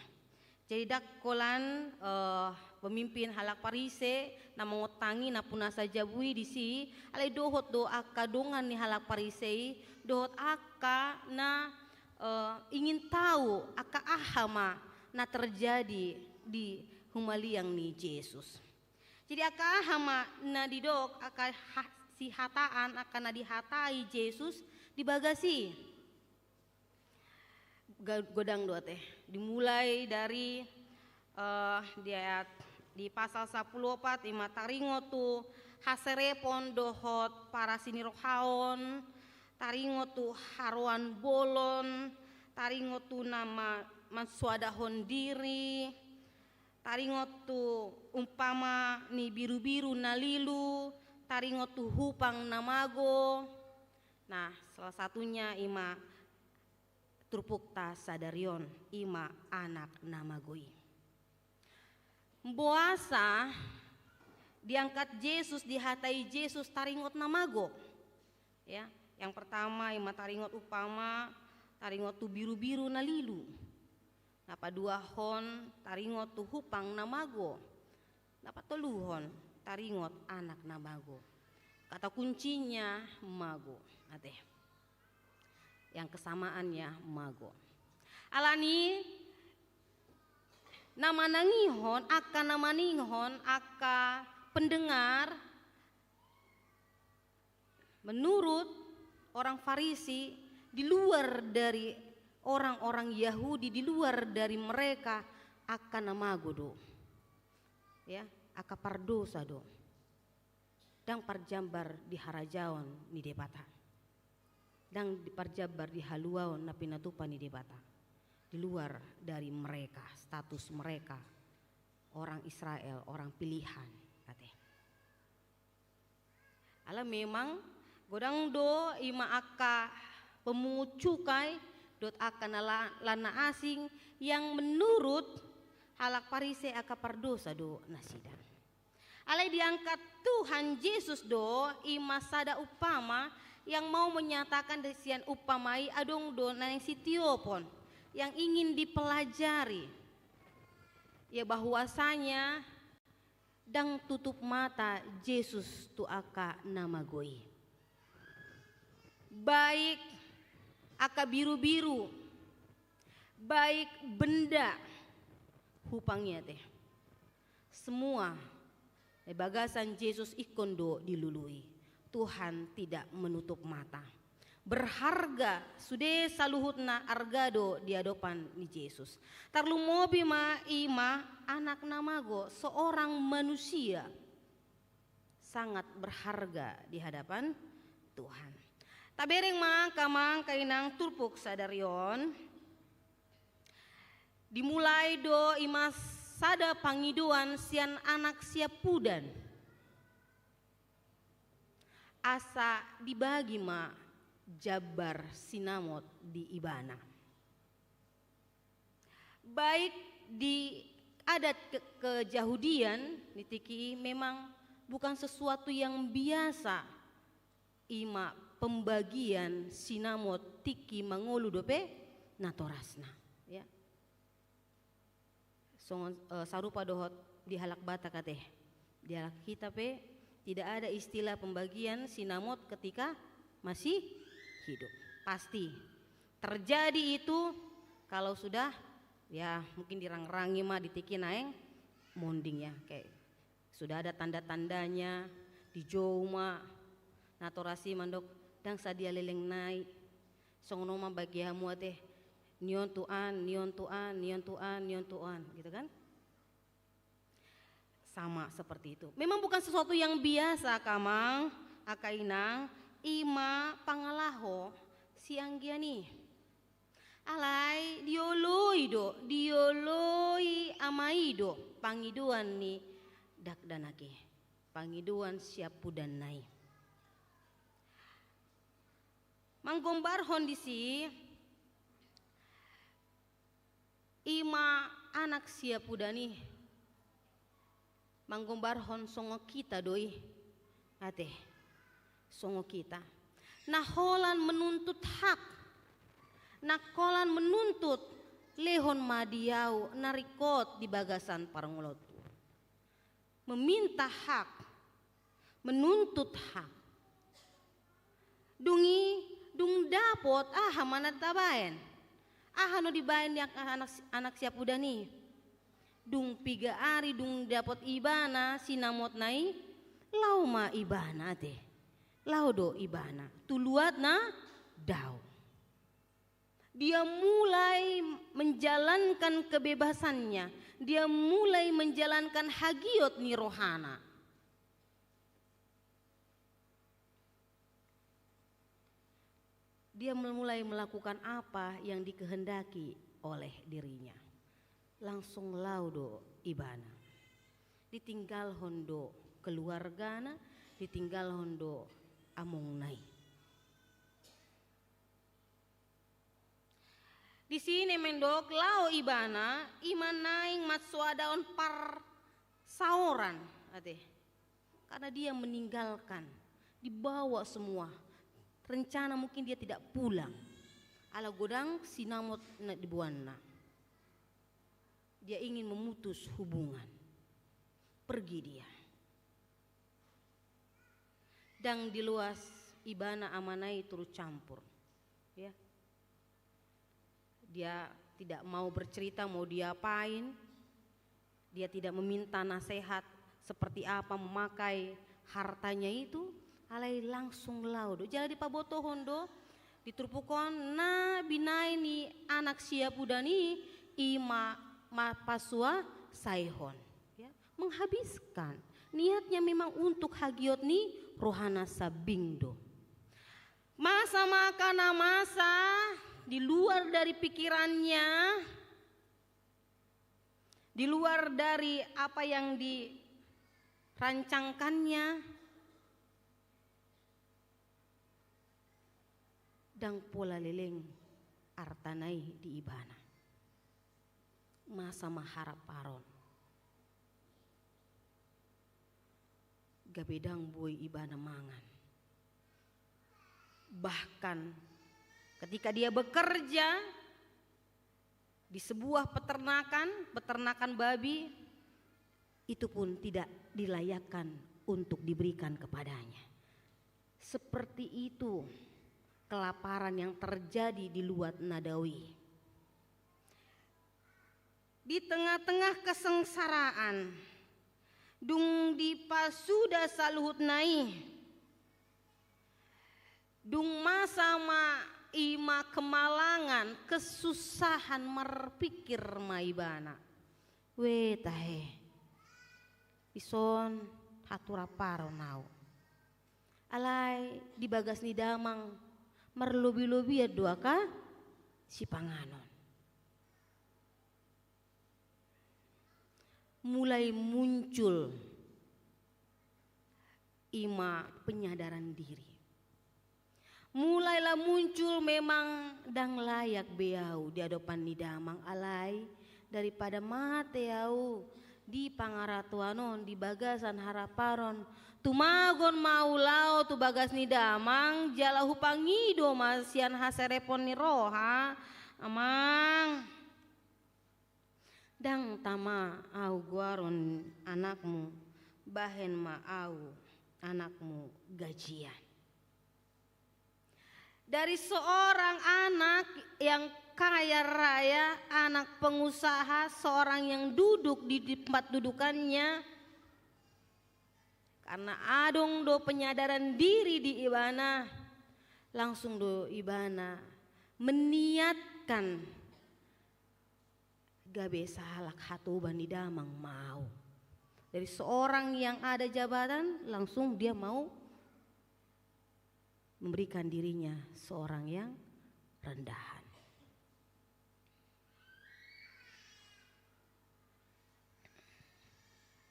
Jadi ndang holan, eh, pemimpin halak Farise na mangontangi na punasa jabu i disi, alai dohot do angka dongan ni halak Farise i, dohot angka na, eh, ingin tahu angka aha ma na terjadi di humaliang ni Jesus. Jadi angka aha ma na didok, angka ha-, sihataan, angka na dihatai Jesus di bagas i. Ga-, godang do, ate. Dimulai dari, eh, di ayat, di pasal sampulu opat, i ma taringot tu haserepon dohot parasi ni roha on, taringot tu haroan bolon, taringot tu na ma-, mansoadahon diri, taringot tu umpama ni birubiru na lilu, taringot tu hupang na mago. Nah, salah satunya i ma turpukta sadari on, i ma anak na mago i. Boasa diangkat Jesus, dihatai Jesus taringot na mago? Ya, yang pertama i ma taringot umpama, taringot tu birubiru na lilu. Na paduahon, taringot tu hupang na mago. Na patoluhon, taringot anak na mago. Kata kuncinya mago, ate. Yang kesamaannya mago. Alani na manangihon, angka na manangihon, angka pendengar, menurut orang Farisi, di luar dari orang-orang Yahudi, di luar dari mereka, angka na mago do. Ya, angka pardosa do. Ndang parjambar di harajaon ni Debata. Ndang diparjambar di haluaon na pinatupa ni Debata. Di luar dari mereka, status mereka orang Israel, orang pilihan, ate. Ala memang godang do i ma angka pemungut cukai dohot angka na la-, lan na asing yang menurut halak Parise angka pardosa do nasida. Alai diangkat Tuhan Jesus do i ma sada umpama yang mau menyatakan, di sian umpama i adong do naeng sitiopon yang ingin dipelajari. Ya, bahwasanya ndang tutup mata Jesus tu angka na mago i. Baik angka birubiru, baik benda, hupangi ate. Semua di bagasan Jesus ingkon do dilului. Tuhan tidak menutup mata. Berharga sude saluhutna arga do di adopan ni Jesus. Tarlumobi ma i ma anak na mago, seorang manusia, sangat berharga di hadapan Tuhan. Tabereng ma angka amang, angka inang, turpuk sadari on. Dimulai do i ma sada pangidoan sian anak siampudan. Asa dibagi ma jambar sinamot di ibana. Baik di adat ke-, kejahudian di tingki i memang bukan sesuatu yang biasa i ma pembagian sinamot tingki mangolu dope natorasna, ya. Songon, eh, sarupa dohot di halak Batak ate. Di halak hita pe tidak ada istilah pembagian sinamot ketika masih hidup. Pasti terjadi itu kalau sudah, ya, mungkin dirangrangi ma di tingki naeng monding, ya, kayak sudah ada tanda-tandanya, dijou ma natoras i mandok, ndang sadia leleng nai. Songon on ma bagi hamu ate, ni on tu an, ni on tu an, ni on tu an, ni on tu an, gitu kan? Sama seperti itu. Memang bukan sesuatu yang biasa, angka amang, angka inang, i ma pangalaho sianggian i. Alai dioloi do, dioloi ama i do pangidoan ni dakdanak i, pangidoan siampudanna i. Manggombarhon disi, i ma anak siampudan i. Manggombarhon songon hita do i. Ate, songon hita. Na holan menuntut hak. Na holan menuntut lehon ma di ahu na ringkot di bagasan parngoluonku. Meminta hak. Menuntut hak. Dung i, dung dapot, aha ma na tabaen? Aha na dibaen ni anak, anak siampudan i? Dung piga ari, dung dapot ibana sinamotna i, laho ma ibana ate. Laho do ibana tu luat na dao. Dia mulai menjalankan kebebasannya. Dia mulai menjalankan hagiot ni rohana. Dia mulai melakukan apa yang dikehendaki oleh dirinya. Langsung laho do ibana. Ditinggalhon do keluargana, ditinggalhon do amongna i. Disi naeng mandok laho ibana, i ma naeng mansoadaon parsaoran, ate. Karena dia meninggalkan, dibawa semua. Rencana mungkin dia tidak pulang. Ala godang sinamot na diboanna. Dia ingin memutus hubungan. Pergi dia. Ndang diloas ibana amana i turut campur. Ya. Dia tidak mau bercerita mau diapain. Dia tidak meminta nasihat seperti apa memakai hartanya itu, alai langsung laho do. Jala dipabotohon do di turpuk on na binaen ni anak siampudan i, i ma, ma pasuasaihon. Ya, menghabiskan. Niatnya memang untuk hagiot ni rohana sambing do. Masa ma angka na masa di luar dari pikirannya, di luar dari apa yang dirancangkannya, ndang pola leleng artana i di ibana. Masa ma haraparon. Gabe ndang boi ibana mangan. Bahkan ketika dia bekerja di sebuah peternakan, peternakan babi, itu pun tidak dilayakkan untuk diberikan kepadanya. Seperti itu kelaparan yang terjadi di luat na dao i. Di tengah-tengah kesengsaraan, dung dipasuda saluhutna i, dung masa ma i ma kemalangan, kesusahan, marpikir ma ibana. We tahe, dison haraparon au. Alai di bagas ni damang marlobi-lobian do angka sipanganon. Mulai muncul i ma penyadaran diri. Mulailah muncul, memang ndang layak be au di adopan ni damang, alai daripada mate au di pangaratuan on, di bagasan haraparon, tumagon ma au laho tu bagas ni damang, jala hupangido ma sian haserepon ni roha, Amang, ndang tama au goaron anakmu, bahen ma au anakmu gajian. Dari seorang anak yang kaya raya, anak pengusaha, seorang yang duduk di tempat dudukannya, karena adong do penyadaran diri di ibana, langsung do ibana meniatkan gabe sahalak hatoban ni damang ma au. Dari seorang yang ada jabatan, langsung dia mau memberikan dirinya seorang yang rendahan.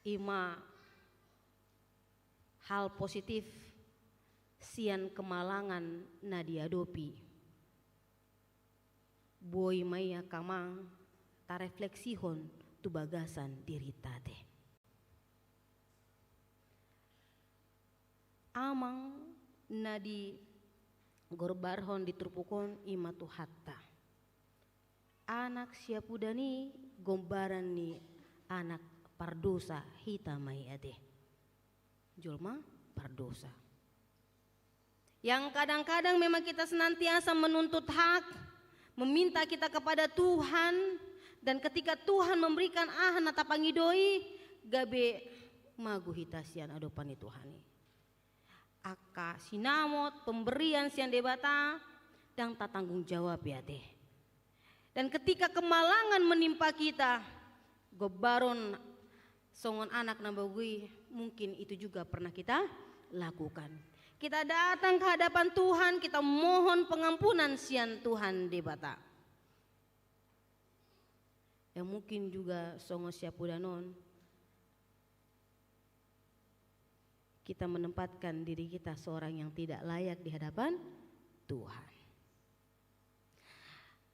I ma hal positif sian kemalangan na diadopi. Boi ma i angka amang tarefleksihon tu bagasan dirinta ate. Amang na digombarhon di turpuk on i ma Tuhanta. Anak siapudan i gombaran ni anak pardosa hita ma i ate. Jolma pardosa. Yang kadang-kadang memang kita senantiasa menuntut hak, meminta kita kepada Tuhan, dan ketika Tuhan memberikan aha na tapangido i, gabe mago hita sian adopan ni Tuhan i. Angka sinamot, pemberian sian Debata, ndang tatanggung jawab i ate. Dan ketika kemalangan menimpa kita, gombaron songon anak na mago i, mungkin itu juga pernah kita lakukan. Kita datang ke hadapan Tuhan, kita mohon pengampunan sian Tuhan Debata. Yang mungkin juga songon siapudan on, kita menempatkan diri kita seorang yang tidak layak di hadapan Tuhan.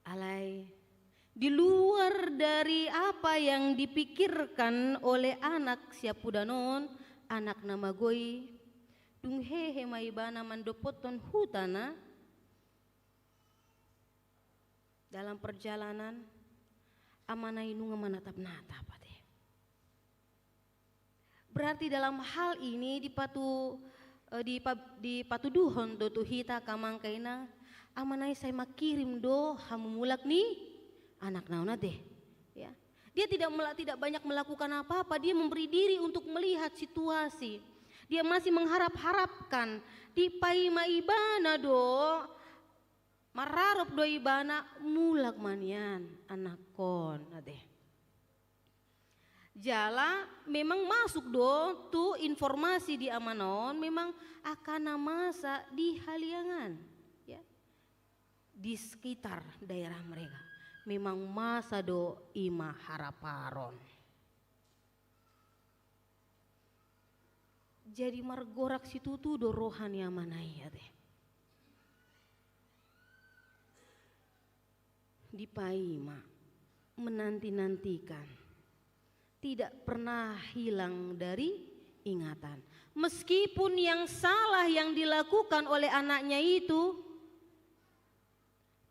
Alai, di luar dari apa yang dipikirkan oleh anak siapudan on, anak na mago i, dung hehe ma ibana mandopothon huta na, dalam perjalanan, amana i nunga manatap-natap ate. Berarti dalam hal ini dipatu, eh, dipa-, dipatuduhon do tu hita angka amang inang, amana i sai mangkirim do hamumulak ni anakna on ate. Ya. Dia tidak mela-, tidak banyak melakukan apa-apa, dia memberi diri untuk melihat situasi. Dia masih mengharap-harapkan, dipaima ibana do, mararop do ibana, mulak ma nian anakkon ate. Jala memang masuk do tu informasi di amana on, memang angka na masa di haliangan. di sekitar daerah mereka. Memang masa do i ma haraparon. Jadi margorak situtu do roha ni amana i ate. Dipaima, menanti-nantikan. Tidak pernah hilang dari ingatan. Meskipun yang salah yang dilakukan oleh anaknya itu,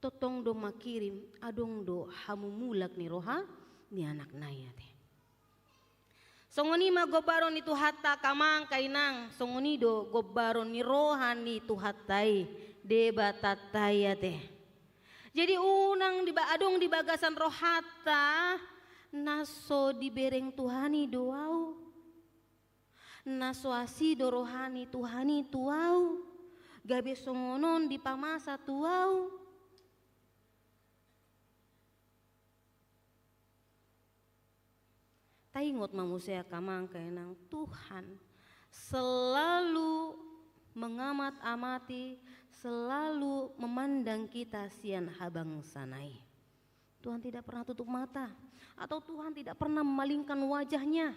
tongtong do mangkirim, adong do hamumulak ni roha ni anakna i ate. Songon i ma gombaron ni Tuhanta angka amang, angka inang, songon i do gombaron ni roha ni Tuhanta i, Debatanta i ate. Jadi unang di ba-, adong di bagasan rohanta, na so dibereng Tuhan i do au. Na so asi do roha ni Tuhan i tu au. Gabe songon on dipamasa tu au. Taingot ma muse angka amang, angka inang, Tuhan selalu mengamat-amati, selalu memandang kita sian habangsana i. Tuhan tidak pernah tutup mata, atau Tuhan tidak pernah memalingkan wajahnya.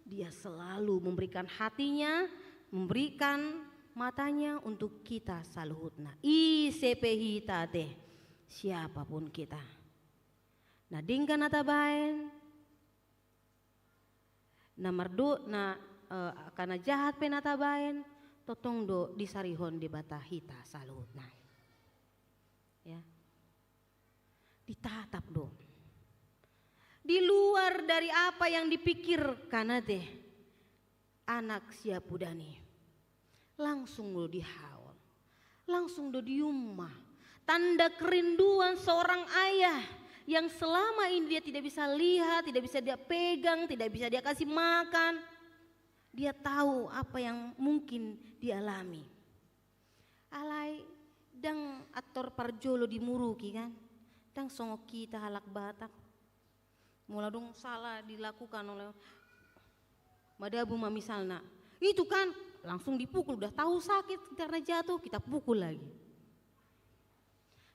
Dia selalu memberikan hatinya, memberikan matanya untuk kita saluhutna. Ise pe hita ate, siapapun kita. Na denggan na tabaen, na mardo-, na, eh, angka na jahat pe na tabaen, tongtong do disarihon Debata hita saluhutna. Ya. Ditatap do. Di luar dari apa yang dipikirkan ate anak siapudan i. Langsung do dihaol. Langsung do diumma. Tanda kerinduan seorang ayah yang selama ini dia tidak bisa lihat, tidak bisa dia pegang, tidak bisa dia kasih makan. Dia tahu apa yang mungkin dialami. Alai ndang antor parjolo dimuruki kan. Ndang songon hita halak Batak. Molo adong salah dilakukan oleh, madabu ma misalna. Itu kan, langsung dipukul, udah tahu sakit karena jatuh, kita pukul lagi.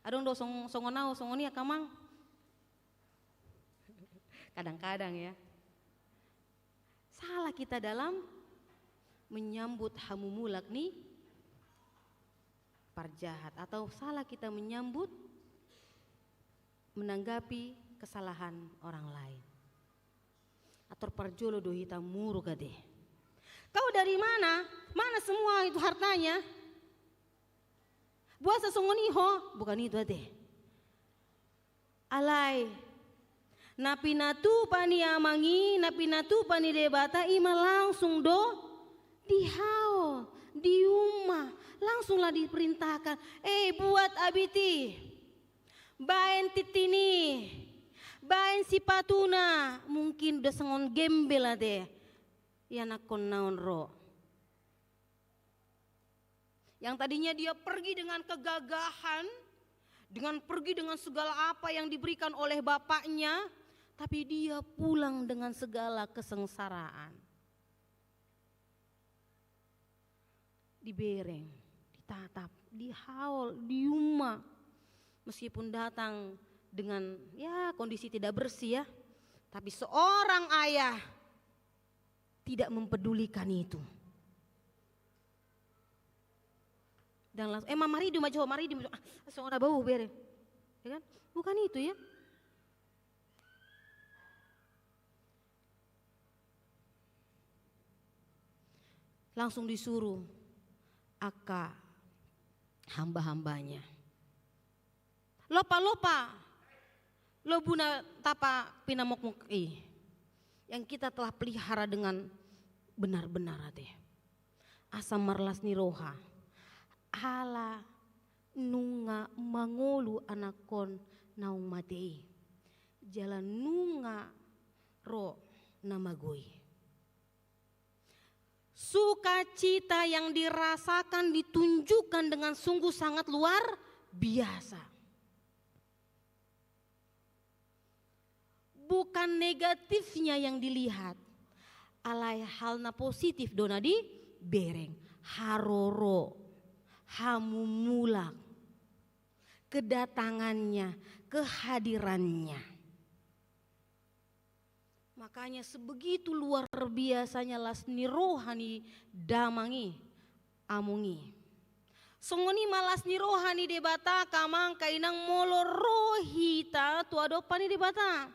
Adong do song-, songon au, songon i angka amang. Kadang-kadang ya. Salah kita dalam menyambut hamumulak ni parjahat, atau salah kita menyambut, menanggapi kesalahan orang lain. Antor parjolo do hita muruk ate. Kau dari mana? Mana semua itu hartanya? Boasa songon i ho? Bukan itu ate. Alai na pinatupa ni amang i, na pinatupa ni Debata i ma langsung do dihaol, diumma, langsunglah diperintahkan, "Eh, buat abit i, baen tintin i, baen sipatuna." Mungkin do songon gembel ate ianakkonna on ro. Yang tadinya dia pergi dengan kegagahan, dengan pergi dengan segala apa yang diberikan oleh bapaknya, tapi dia pulang dengan segala kesengsaraan. Dibereng, ditatap, dihaol, diumma. Meskipun datang dengan, ya, kondisi tidak bersih, ya, tapi seorang ayah tidak mempedulikan itu. Dan langsung, "Eh, ma-, maridi ma jo, maridi ma jo." "Ah, songon na bau bere." Ya kan? Bukan itu, ya. Langsung disuruh angka hamba-hambanya. Lopa, lopa. Lobuna tapa pinamokmok i. Yang kita telah pelihara dengan benar-benar ate. Asa marlas ni roha. Ala nunga mangolu anakkon naung mate i. Jala nunga ro na mago i. Sukacita yang dirasakan ditunjukkan dengan sungguh sangat luar biasa. Bukan negatifnya yang dilihat, alai hal na positif do na dibereng, haroro, hamumulak. kedatangannya, kehadirannya. Makanya sebegitu luar biasanya las ni roha ni damang i, among i. Songon i ma las ni roha ni Debata, angka amang, angka inang, molo ro hita tu adopan ni Debata.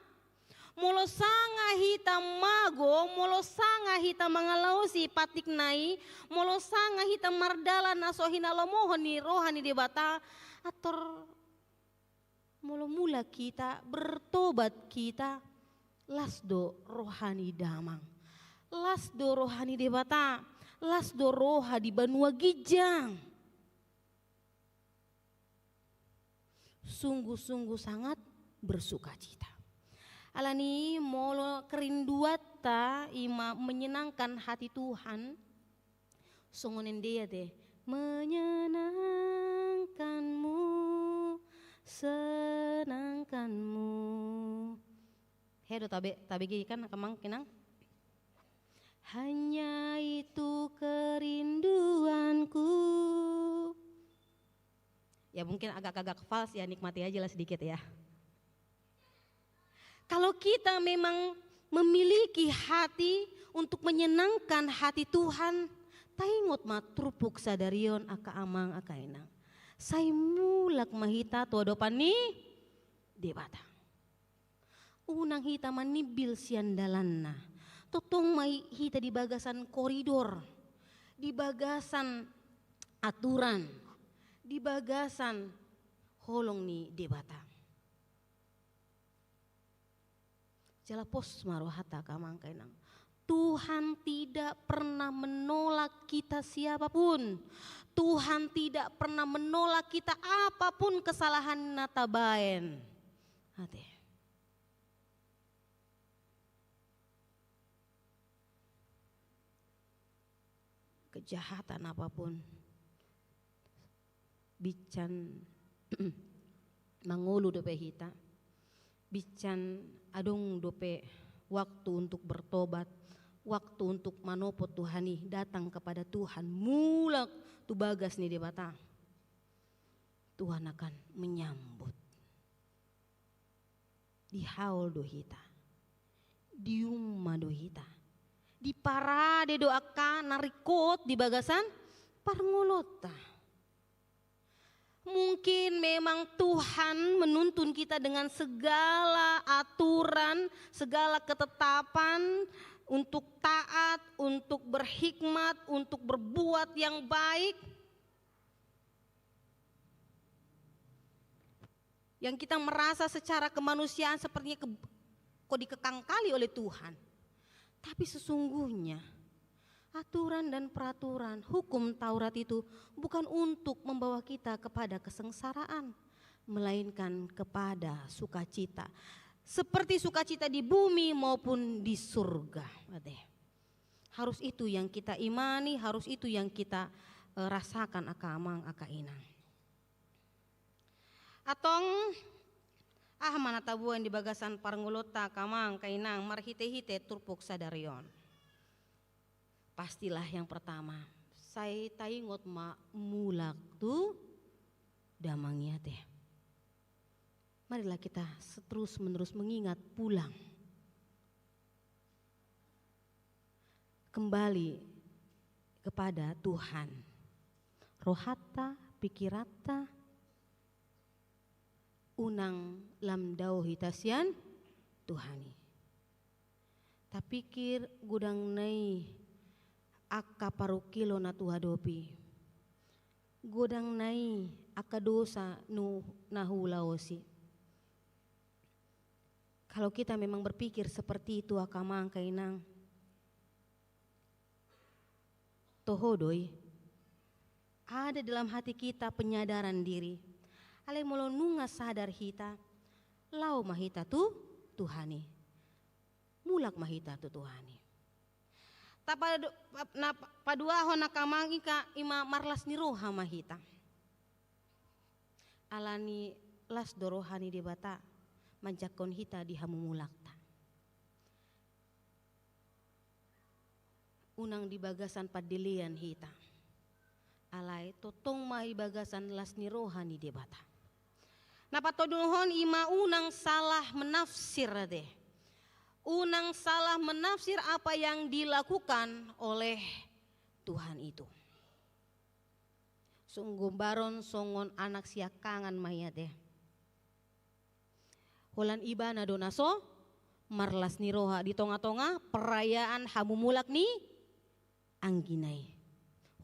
Molo sanga hita mago, molo sanga hita mangalaosi patikna i, molo sanga hita mardalan na so hinalomohon ni roha ni Debata, ator molo mulak hita, bertobat hita, las do roha ni damang. Las do roha ni Debata, las do roha di banua ginjang. Sungguh-sungguh sangat bersukacita. Alani i molo kerinduanta i ma menyenangkan hati Tuhan, songon ende ia te, menyenangkanmu, senangkanmu. He do tabe, tabege kan, angka amang, angka inang? Hanya itu kerinduanku. Ya, mungkin agak-agak fals ya, nikmati aja lah sedikit ya. Kalau kita memang memiliki hati untuk menyenangkan hati Tuhan, taingot ma turpuk sadari on, angka amang, angka inang. Sai mulak ma hita tu adopan ni Debata. Unang hita manimbil sian dalanna. Tongtong ma i-, hita di bagasan koridor, di bagasan aturan, di bagasan holong ni Debata. Jala pos ma rohanta, angka amang, angka inang. Tuhan tidak pernah menolak kita siapapun. Tuhan tidak pernah menolak kita apapun kesalahan na tabaen. Ate. Kejahatan apapun. Bincan mangolu dope hita. Bincan adong dope waktu untuk bertobat, waktu untuk manopot Tuhan i, datang kepada Tuhan, mulak tu bagas ni Debata. Tuhan akan menyambut. Dihaol do hita. Diumma do hita. Diparade do angka na ringkot di bagasan parngoluonta. Mungkin memang Tuhan menuntun kita dengan segala aturan, segala ketetapan untuk taat, untuk berhikmat, untuk berbuat yang baik. Yang kita merasa secara kemanusiaan sepertinya ke-, kok dikekang kali oleh Tuhan. Tapi sesungguhnya, aturan dan peraturan hukum Taurat itu bukan untuk membawa kita kepada kesengsaraan, melainkan kepada sukacita. Seperti sukacita di bumi maupun di surga. Ate. Harus itu yang kita imani, harus itu yang kita, eh, rasakan, angka amang, angka inang. Antong, aha ma na taboan di bagasan parngoluonta, angka amang, angka inang, marhite-hite turpuk sadari on? Pastilah yang pertama, sai taingot ma mulak tu damang i, ate. Marilah kita seterus-menerus mengingat pulang. Kembali kepada Tuhan. Rohanta, pikiranta, unang lam dao hita sian Tuhan i. Tapikir godang na i angka parungkilon na huadopi. Godang na i angka dosa nu na huulaosi. Kalau kita memang berpikir seperti itu, angka amang, angka inang, toho do i. Ada dalam hati kita penyadaran diri. Alai molo nunga sadar hita, laho ma hita tu Tuhan i. Mulak ma hita tu Tuhan i. Tapadu-, pa-, na pa-, paduahon, angka amang, angka inang, i ma marlas ni roha ma hita. Alani las do roha ni Debata manjangkon hita di hamumulakta. Unang di bagasan pandelean hita. Alai tongtong ma i bagasan las ni roha ni Debata. Na patoluhon i ma unang salah menafsir ate. Unang salah menafsir apa yang dilakukan oleh Tuhan itu. Songon gombaron songon anak siangkangan ma i ate. Holan ibana do na so marlas ni roha di tonga-tonga perayaan hamumulak ni anggina i.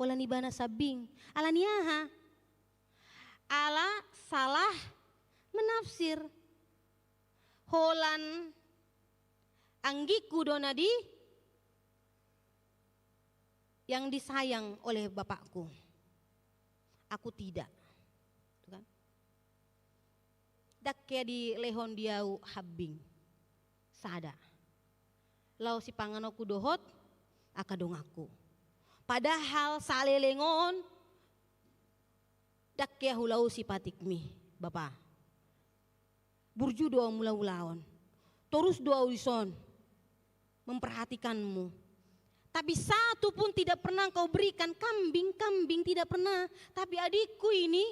Holan ibana sambing. Ala ni aha? Ala salah menafsir. Holan anggingku do na di yang disayang oleh bapakku. Aku tidak. Tuh kan? Ndang hea dilehon di ahu hambing sada. Laos sipanganonku dohot angka donganku. Padahal saleleng on ndang hea hulaosi patikmi, Bapa. Burju do ahu mulaulaon. Torus do ahu dison memperhatikanmu. Tapi satu pun tidak pernah engkau berikan, kambing-kambing tidak pernah. Tapi adikku ini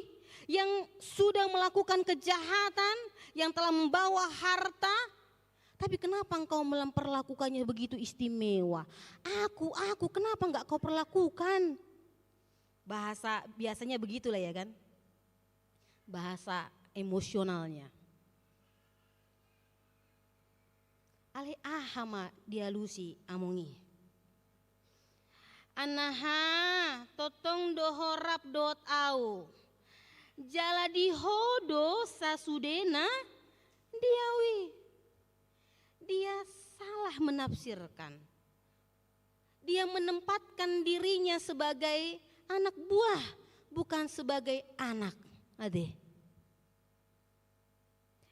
yang sudah melakukan kejahatan, yang telah membawa harta, tapi kenapa engkau memperlakukannya begitu istimewa? Aku, aku, kenapa nggak kau perlakukan? Bahasa biasanya begitulah ya kan? Bahasa emosionalnya. Alai aha ma dialusi among i? Anaha, tongtong do ho rap dohot ahu. Jala di ho do sasudena di ahu i. Dia salah menafsirkan. Dia menempatkan dirinya sebagai anak buah, bukan sebagai anak. Ate.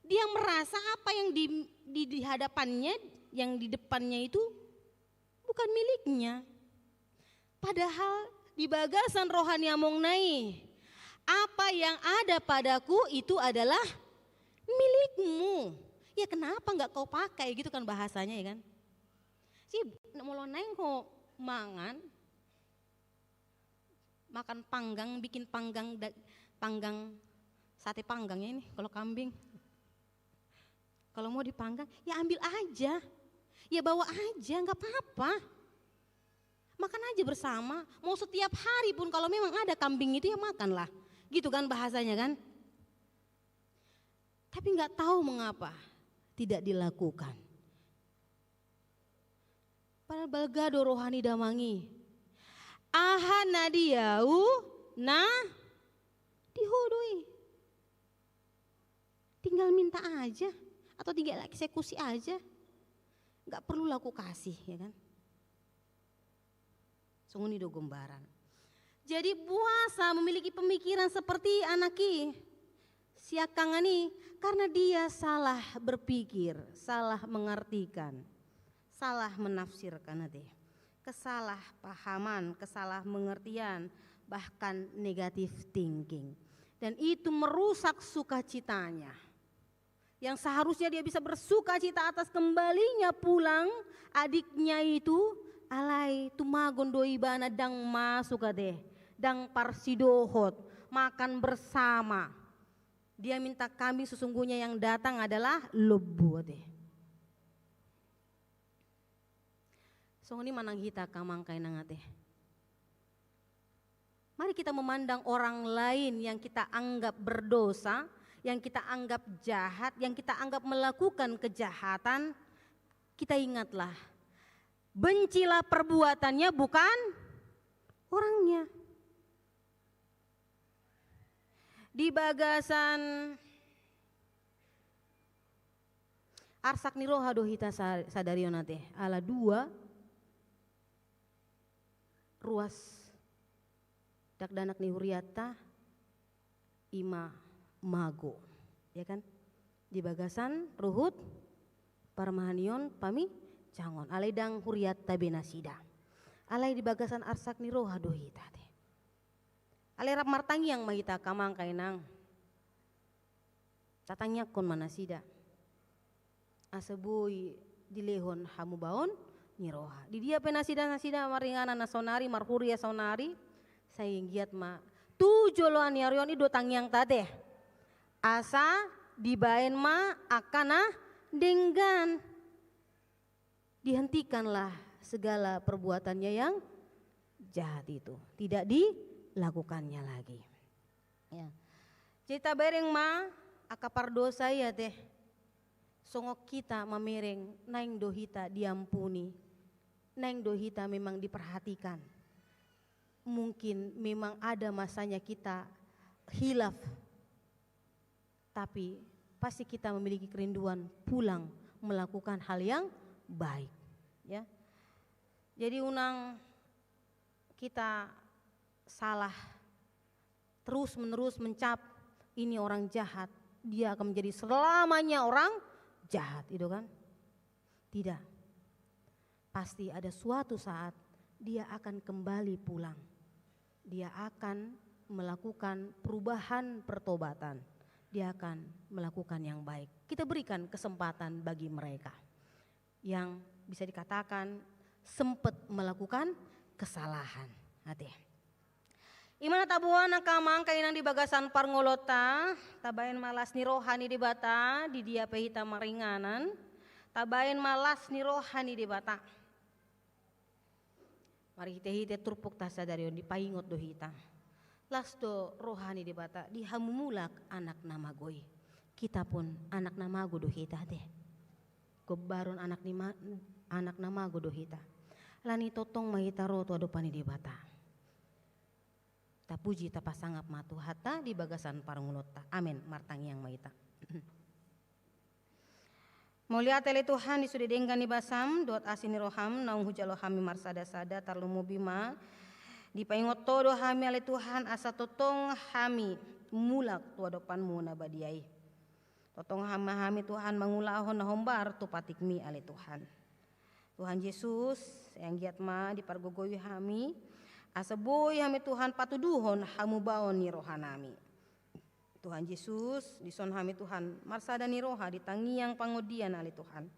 Dia merasa apa yang di, di, di hadapannya, yang di depannya itu bukan miliknya. Padahal di bagasan roha ni amongna i, apa yang ada padaku itu adalah milikmu. Ya kenapa nggak kau pakai gitu kan bahasanya ya kan? Si molo naeng ho mangan, makan panggang, bikin panggang, da-, panggang, sate panggang ya ini, kalau kambing. Kalau mau dipanggang, ya ambil aja. Ya bawa aja, nggak apa-apa. Makan aja bersama. Mau setiap hari pun kalau memang ada kambing itu ya makanlah. Gitu kan bahasanya kan? Tapi nggak tahu mengapa tidak dilakukan. Padahal balga do roha ni damang i. Aha na di ahu na di ho do i. Tinggal minta aja atau tinggal eksekusi aja. Nggak perlu laku kasih, ya kan? Songon i do gombaran. Jadi puasa memiliki pemikiran seperti anak i, siangkangan i, karena dia salah berpikir, salah mengartikan, salah menafsirkan ate. Kesalahpahaman, kesalahmengertian, bahkan negative thinking. Dan itu merusak sukacitanya. Yang seharusnya dia bisa bersukacita atas kembalinya pulang adiknya itu, alai tumagon do ibana, ndang masuk ate, ndang parsidohot, makan bersama. Dia minta kambing, sesungguhnya yang datang adalah lombu ate. Songon i ma nang hita angka amang inang ate. Mari kita memandang orang lain yang kita anggap berdosa, yang kita anggap jahat, yang kita anggap melakukan kejahatan. Kita ingatlah, bencilah perbuatannya, bukan orangnya. Di bagasan arsak ni roha do hita sa-, sadari on ate, ala dua ruas dakdanak ni hurianta, i ma mago, ya kan? Di bagasan ruhut parmahanion paminjangon, alai ndang hurianta be nasida. Alai di bagasan arsak ni roha do hita ate. Alai rap martangiang ma hita angka amang inang. Tatangiangkon ma nasida asa boi dilehon hamubaon ni roha. Di dia pe nasida, nasida maringanan na saonari, marhuria saonari, sai anggiat ma tu joloan ni ari on, i do tangiangta ate. asa dibaen ma angka na denggan. Dihentikanlah segala perbuatannya yang jahat itu, tidak dilakukannya lagi. Ya. Jadi tabereng ma angka pardosa i ate. Songon hita mamereng, naeng do hita diampuni, naeng do hita memang diperhatikan. Mungkin memang ada masanya kita hilaf, tapi pasti kita memiliki kerinduan pulang melakukan hal yang baik, ya. Jadi unang kita salah terus-menerus mencap ini orang jahat, dia akan menjadi selamanya orang jahat, itu kan? Tidak. Pasti ada suatu saat dia akan kembali pulang. Dia akan melakukan perubahan, pertobatan. Dia akan melakukan yang baik. Kita berikan kesempatan bagi mereka yang bisa dikatakan sempat melakukan kesalahan. Ate. I ma na taboan angka amang, angka inang, di bagasan parngoluonta, tabaen ma las ni roha ni Debata, di dia pe hita maringanan, tabaen ma las ni roha ni Debata. Marhite-hite turpukta sadari on dipaingot do hita. Las do roha ni Debata di hamu mulak anak na mago i. Hita pun anak na mago do hita ate. Gombaron anak ni ma-, anak na mago do hita. Alani tongtong ma hita ro tu adopan ni Debata. Tapuji, tapasangap ma Tuhanta di bagasan parngoluonta. Amen. Martangiang ma hita. Mauliate ale Tuhan di sude denggan ni basam dohot asi ni roham naung hujalo hami marsada-sada, tarlumobi ma dipaingot Ho do hami ale Tuhan asa tongtong hami mulak tu adopanMu na badia i. Tongtong ma hami Tuhan mangulahon na hombar tu patikMi ale Tuhan. Tuhan Jesus, sai anggiat ma dipargogoi hami, asa boi hami Tuhan patuduhon hamubaon ni rohanami. Tuhan Jesus, dison hami Tuhan marsada ni roha di tangiang pangondian ale Tuhan.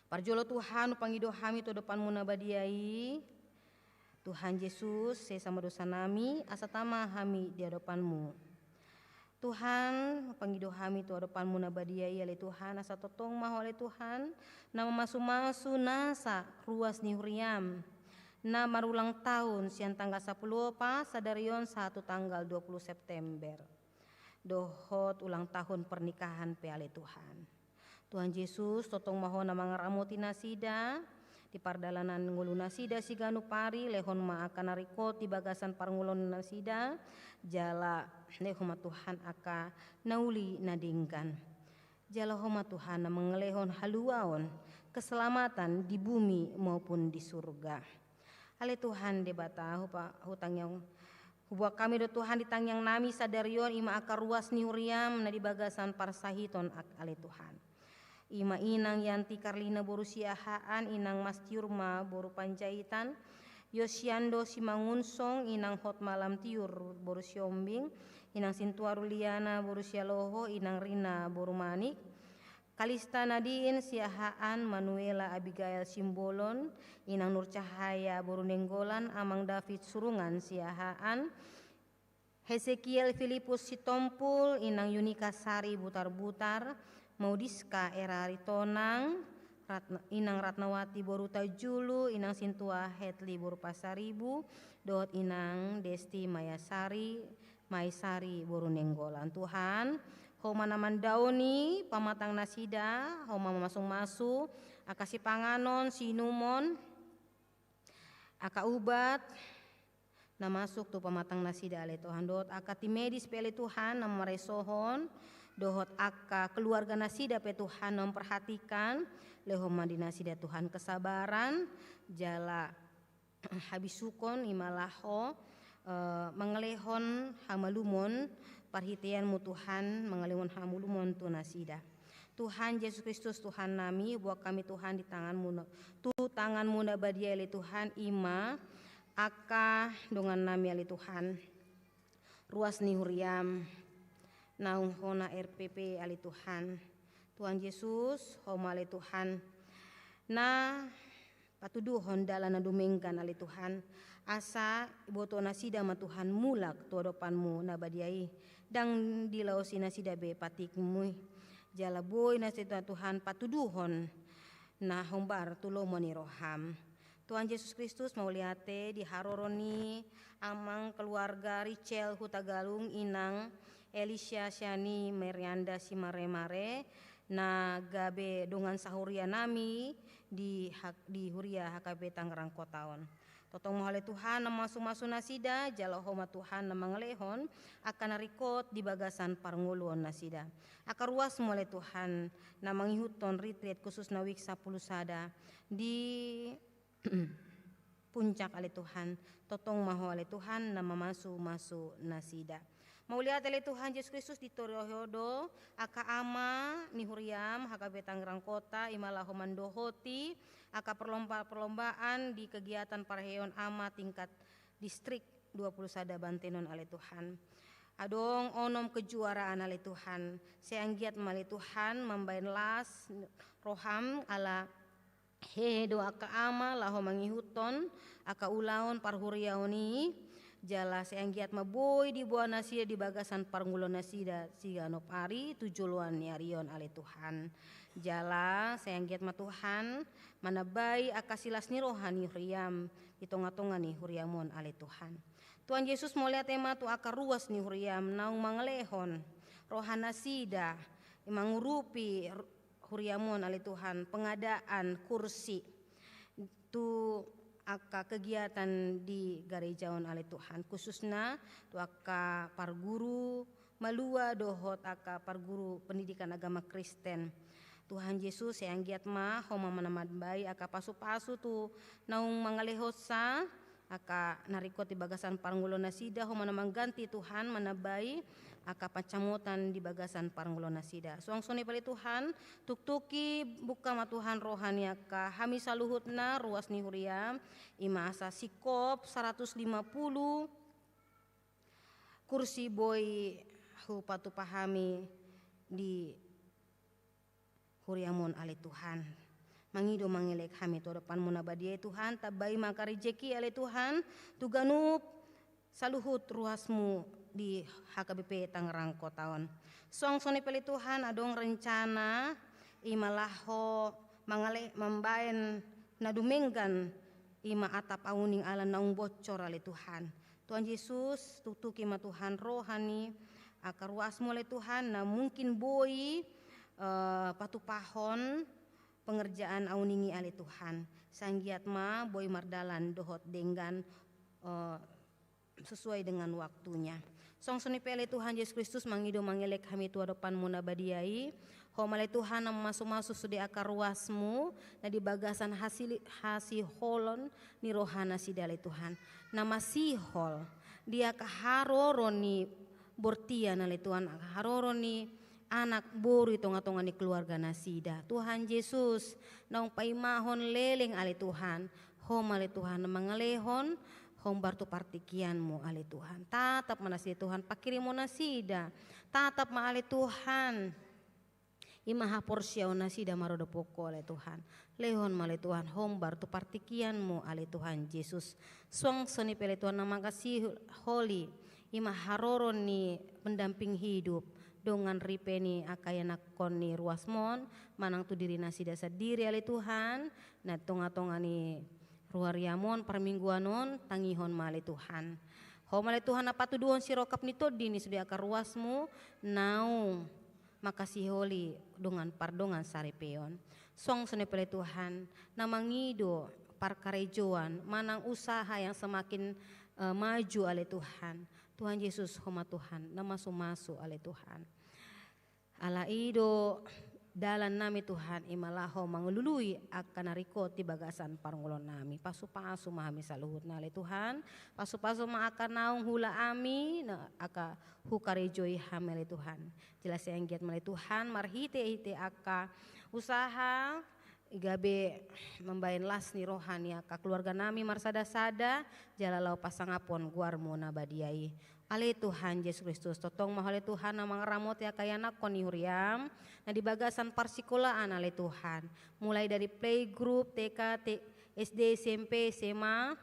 Parjolo Tuhan, hupangido hami tu adopanMu na badia i. Tuhan Jesus, sesa ma dosanami, asa tama hami di adopanMu. Tuhan, hupangido hami tu adopanMu na badia i ale Tuhan, asa tongtong ma Ho ale Tuhan na mamasu-masu nasa ruas ni huriaM na marulang tahun sian tanggal sapulu opat sadari on sahat tu tanggal dua pulu September. Dohot ulang tahun pernikahan pe ale Tuhan. Tuhan Jesus, tongtong ma Ho na mangaramoti nasida di pardalanan ngolu nasida siganup ari, lehon ma angka na ringkot di bagasan parngoluon nasida, jala lehon ma Tuhan angka na uli na denggan. Jala Ho ma Tuhan na mangalehon haluaon, keselamatan di bumi maupun di surga. Ale Tuhan Debata, hupa-, hutangiang, huboan hami do Tuhan di tangiangnami sadari on, i ma angka ruas ni huriaM na di bagasan parsahiton ak-, ale Tuhan. I ma inang Yanti Karlina boru Siahaan, inang Mas Tiur ma boru Panjaitan, Yosiando Simangunsong, inang Hotma Lamtiur boru Siombing, inang Sintua Ruliana boru Sialoho, inang Rina boru Manik, Kalista Nadine Siahaan, Manuela Abigail Simbolon, inang Nur Cahaya boru Nainggolan, amang David Surungan Siahaan, Hesekiel Filipus Sitompul, inang Yunika Sari Butarbutar, Maudiska Era Ritonang, Ratna-, inang Ratnawati boru Taujulu, inang Sintua Hetli boru Pasaribu, dohot inang Desti Mayasari, Maisari boru Nainggolan. Tuhan, Ho ma na mandaoni pamatang nasida, Ho ma mamasu-masu angka sipanganon, siinumon, angka ubat na masuk tu pamatang nasida ale Tuhan, dohot angka tim medis pe ale Tuhan na maresohon, dohot angka keluarga nasida pe Tuhan na memperhatikan, lehon ma di nasida Tuhan kesabaran, jala habisuhon, i ma laho, eh, mangalehon hamalumon, parhiteanMu Tuhan, mangalehon hamalumon tu nasida. Tuhan Jesus Kristus Tuhannami, huboan hami Tuhan di tanganMu na, tu tanganMu na badia i ale Tuhan, i ma angka dongannami ale Tuhan. Ruas ni huriaM, naung hona R P P ale Tuhan. Tuhan Jesus, Ho ma ale Tuhan na patuduhon dalan na dumenggan ale Tuhan, asa iboto nasida ma Tuhan mulak tu adopanMu na badia i. Ndang dilaosi nasida be patikmu i, jala boi nasida Tuhan patuduhon na hombar tu lomo ni roham. Tuhan Jesus Kristus, mauliate di haroro ni amang keluarga Richel Hutagalung, inang Elisha Siani Merianda Simaremare, na gabe dongan sahuria nami di hak-, di huria H K B Tangerang Kota on. Tongtong ma Ho ale Tuhan na mamasu-masu nasida, jala Ho ma Tuhan na mangalehon angka na ringkot di bagasan parngoluon nasida. Angka ruasmu ale Tuhan na mangihuthon retreat khususna week sampulu sada di Puncak ale Tuhan. Tongtong ma Ho ale Tuhan na mamasu-masu nasida. Mauliate ale Tuhan Jesus Kristus, ditoroi Ho do angka ama ni huriam H K B Tangerang Kota, i ma laho mandohoti angka perlomba-, perlombaan di kegiatan parheheon ama tingkat distrik dua puluh sada Banten on ale Tuhan. Adong onom kejuaraan ale Tuhan. Sai anggiat ma ale Tuhan mambahen las roham ala hehe do angka ama laho mangihuthon angka ulaon parhuriaon i, jala sai anggiat ma boi diboan nasida di bagasan parngoluon nasida siganup ari tu joloan ni ari on ale Tuhan. Jala sai anggiat ma Tuhan manambai angka silas ni roha ni huriam di tonga-tonga ni huriam on ale Tuhan. Tuhan Jesus, mauliate ma tu angka ruas ni huriam naung mangalehon roha nasida mangurupi huriam on ale Tuhan, pengadaan kursi tu angka kegiatan di gareja on ale Tuhan, khususna tu angka parguru malua dohot angka parguru pendidikan agama Kristen. Tuhan Jesus, sai anggiat ma Ho ma manambai angka pasu-pasu tu naung mangalehonsa, angka na ringkot di bagasan parngoluon nasida, Ho ma na mangganti Tuhan, manambai angka pansamotan di bagasan parngoluon nasida. Suang songon i pe ale Tuhan, tuktuki buka ma Tuhan roha ni angka hami saluhutna ruas ni huria, i ma asa singkop saratus lima pulu kursi boi hupatupa hami di huriam on ale Tuhan. Mangido mangelek hami tu adopanmu na badia i Tuhan, tambai ma angka rejeki ale Tuhan, tu ganup saluhut ruasmu di H K B P Tangerang Kota on. Suang songon i pe ale Tuhan, adong rencana i ma laho mangale-, mambahen na dumenggan i ma atap auning ala naung bocor ale Tuhan. Tuhan Jesus, tuktuki ma Tuhan roha ni angka ruasmu ale Tuhan, na mungkin boi, eh, patupahon pengerjaan auning i ale Tuhan. Sai anggiat ma boi mardalan dohot denggan, eh, sesuai dengan waktunya. Suang songon i pe ale Tuhan Jesus Kristus, mangido mangelek hami tu adopanmu na badia i. Ho ma ale Tuhan na mamasu-masu sude angka ruasmu na di bagasan hasili-, hasiholon ni roha nasida ale Tuhan. Na masihol di angka haroro ni bortian ale Tuhan, angka haroro ni anak boru i tonga-tonga ni keluarga nasida. Tuhan Jesus, naung paimahon leleng ale Tuhan, Ho ma ale Tuhan na mangalehon hombar tu partingkianmu ale Tuhan. Tatap ma nasida Tuhan, pangkirimon nasida. Tatap ma ale Tuhan, i ma haporseaon nasida maradophon Ho ale Tuhan. Lehon ma ale Tuhan hombar tu partingkianmu ale Tuhan Jesus. Suang songon i pe ale Tuhan na mangasiholi, i ma haroro ni pendamping hidup, dongan ripe ni angka ianakhon ni ruasmon, manang tu diri nasida sandiri ale Tuhan, na tonga-tonga ni ruariam on, parmingguan on, tangihon ma ale Tuhan. Ho ma ale Tuhan na patuduhon sirongkap ni tondi ni sude angka ruasmu, naung mangkasiholi dongan pardongan saripeon. Suang songon i pe ale Tuhan, na mangido parkarejoan, manang usaha yang semakin, eh, maju ale Tuhan. Tuhan Jesus, Ho ma Tuhan na masu-masu ale Tuhan. Ala i do dalan nami Tuhan, i ma laho mangalului angka na ringkot di bagasan parngoluon nami. Pasu-pasu ma hami saluhutna ale Tuhan. Pasu-pasu ma angka naung huula hami, na angka hukarejoi hami ale Tuhan. Jala sai anggiat ma ale Tuhan, marhite-hite angka usaha, gabe mambahen las ni roha ni angka keluarga nami marsada-sada, jala laho pasangaphon goarmu na badia i. Ale Tuhan Jesus Kristus, tongtong ma Ho ale Tuhan na mangaramoti angka ianakhon ni huriam, na di bagasan parsikolaan ale Tuhan. Mulai dari playgroup, T K, T-, S D, S M P, S M A,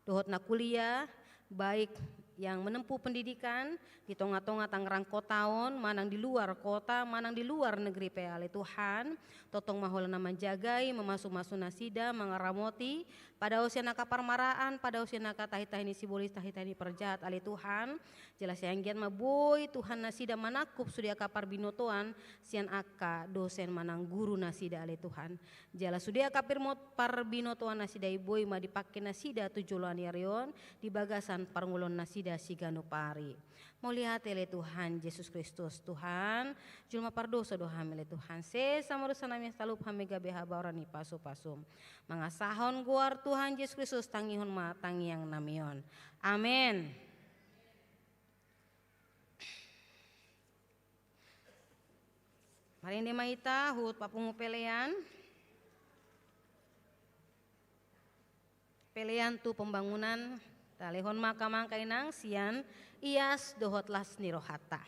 dohot na kuliah, baik yang menempuh pendidikan di tonga-tonga Tangerang Kota on, manang di luar kota, manang di luar negeri pe ale Tuhan, tongtong ma Ho na manjagai, mamasumasu nasida, mangaramoti, padaohon sian angka parmaraan, padaohon sian angka tahi-tahi ni sibolis, tahi-tahi ni parjahat ale Tuhan, jala sai anggiat ma boi Tuhan nasida manangkup sude angka parbinotoan sian angka dosen manang guru nasida ale Tuhan. Jala sude angka pirmot parbinotoan nasida i boi ma dipangke nasida tu joloan ni ari on di bagasan parngoluon nasida siganup ari. Mauliate ale Tuhan Jesus Kristus, Tuhan, jolma pardosa do hami ale Tuhan, sesa ma dosa nami, talup hami gabe habaoran ni pasu-pasum. Mangasahon goar Tuhan Jesus Kristus, tangihon ma tangiang nami on. Amen. Marende ma hita huhut papungu pelean. Pelean tu pembangunan, talehon ma angka amang, angka inang sian ias dohot las ni rohanta.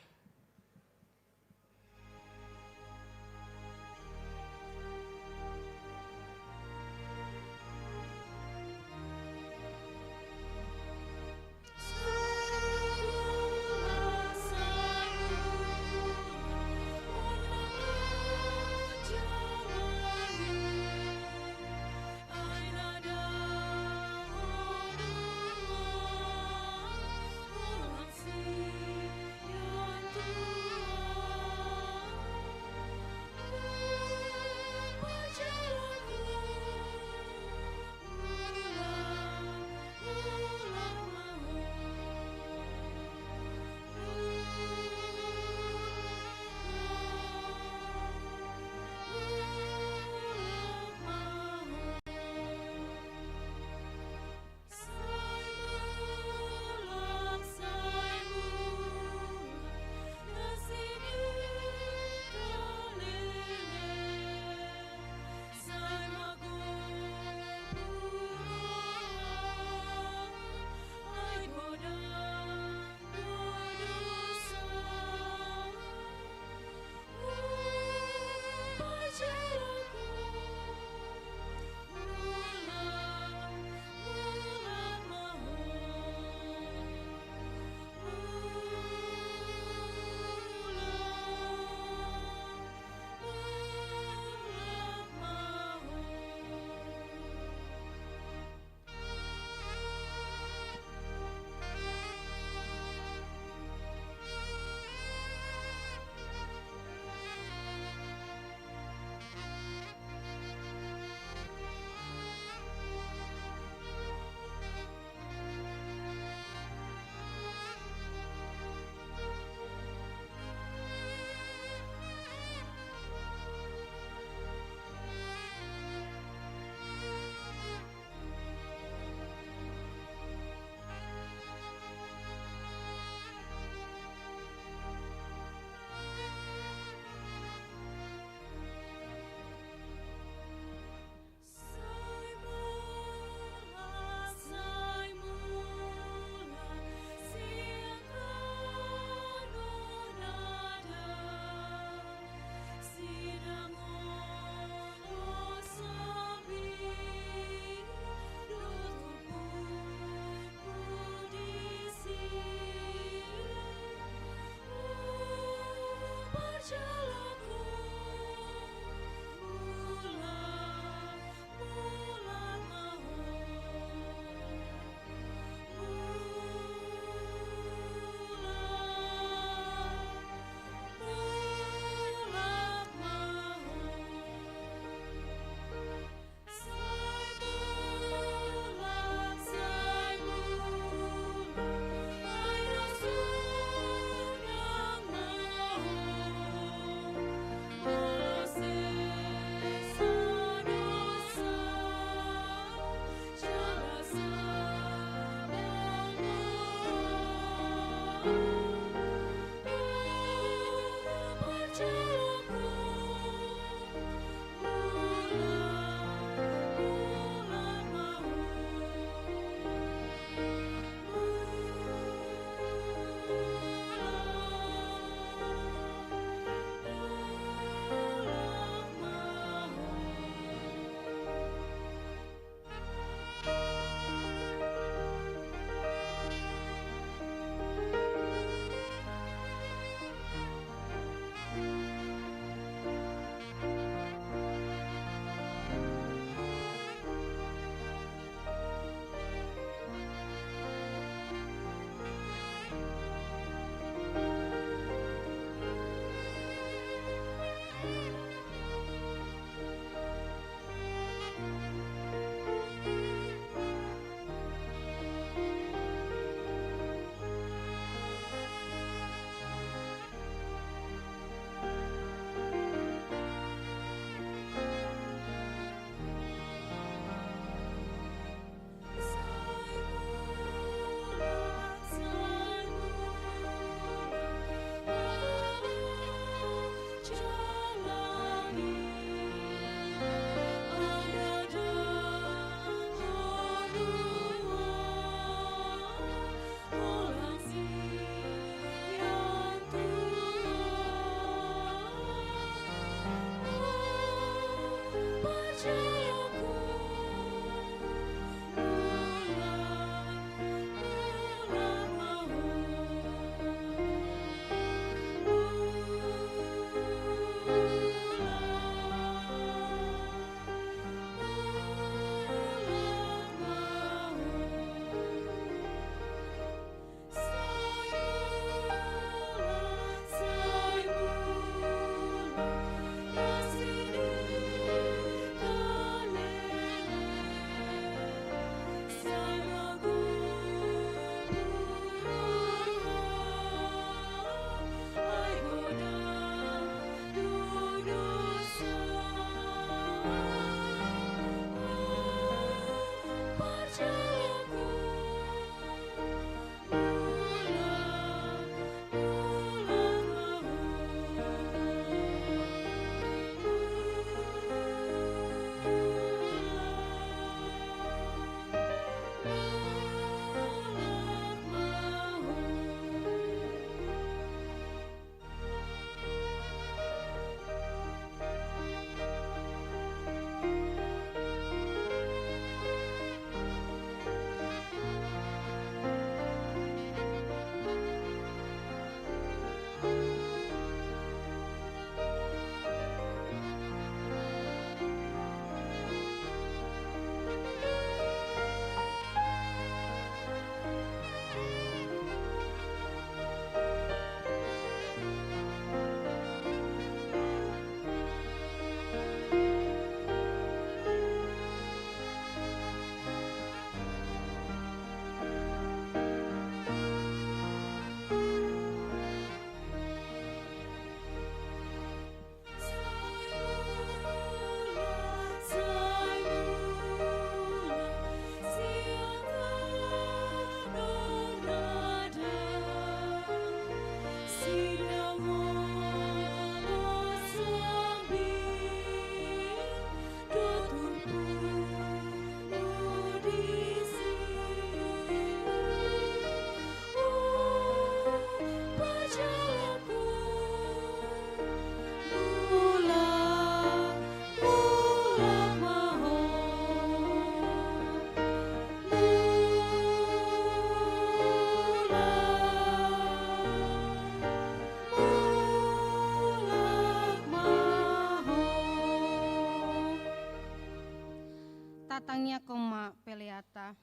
Tatangiangkon ma peleanta.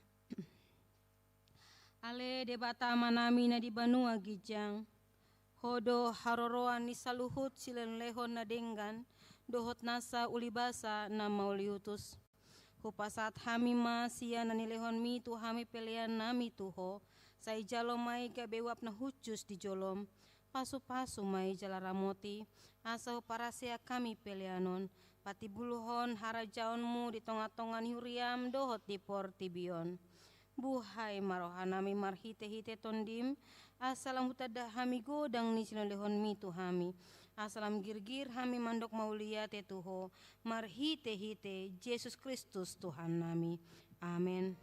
Ale Debata Amanami na di banua ginjang, Ho do haroroan ni saluhut silehonlehon na denggan dohot nasa ulibasa na mauliutus. Hupasahat hami ma sian na nilehonmi tu hami peleannami tu Ho, sai jalo ma i gabe uap na hushus di jolom. Pasupasu ma i jala ramoti, asa huparasea hami pelean on, patimbulhon harajaonmu di tongatonga ni huriam dohot di portibi on. Buhai ma rohanami marhitehite Tondim, asa lam hutanda hami godang ni silehonlehonmi tu hami, asa lam girgir hami mandok mauliate tu Ho, marhitehite Jesus Kristus Tuhannami. Amen.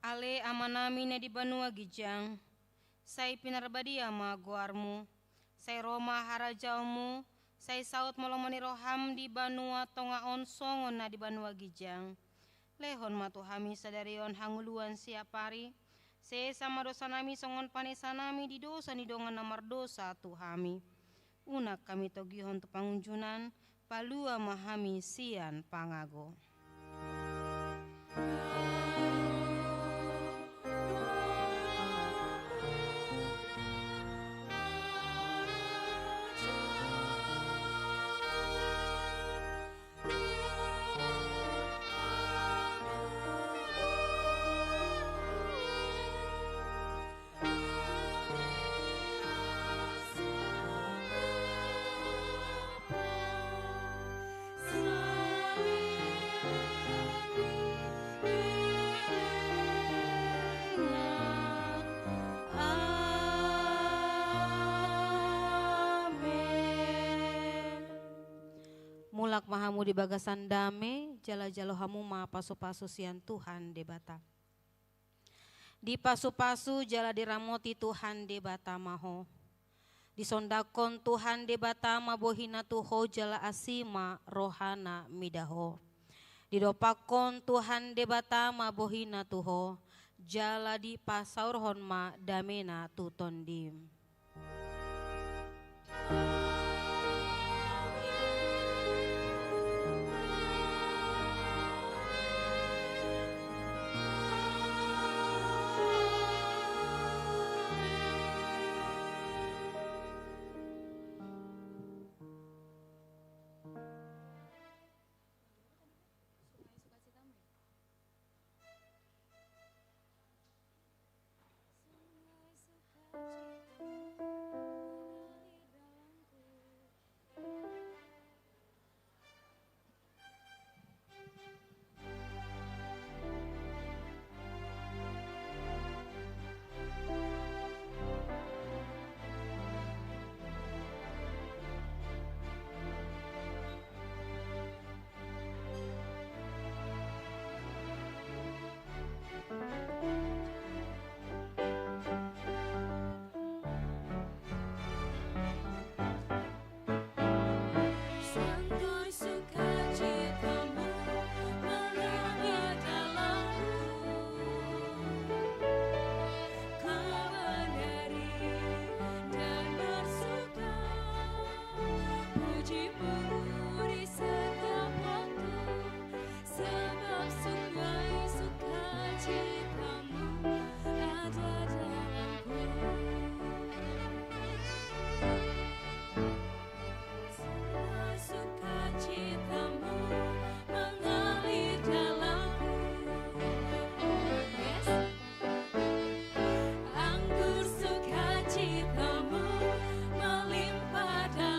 Ale Amanami na di banua ginjang, sai pinarbadia ma goarmu, sai ro ma harajaonmu, sai saut ma lomo ni roham di banua tonga on songon na di banua ginjang. Lehon ma tu hami sadari on hangoluan siapari, sesa ma dosanami songon panesanami di dosa ni dongan na mardosa tu hami. Unang hami togihon tu pangunjunan, palua ma hami sian pangago. Di bagasan dame, jala jalo hamu ma pasu-pasu sian Tuhan Debata. Dipasu-pasu jala diramoti Tuhan Debata ma ho. Disondangkon Tuhan Debata ma bohina tu ho jala asi ma rohana mida ho. Didompakkon Tuhan Debata ma bohina tu ho, jala dipasaorhon ma damena tu tondim.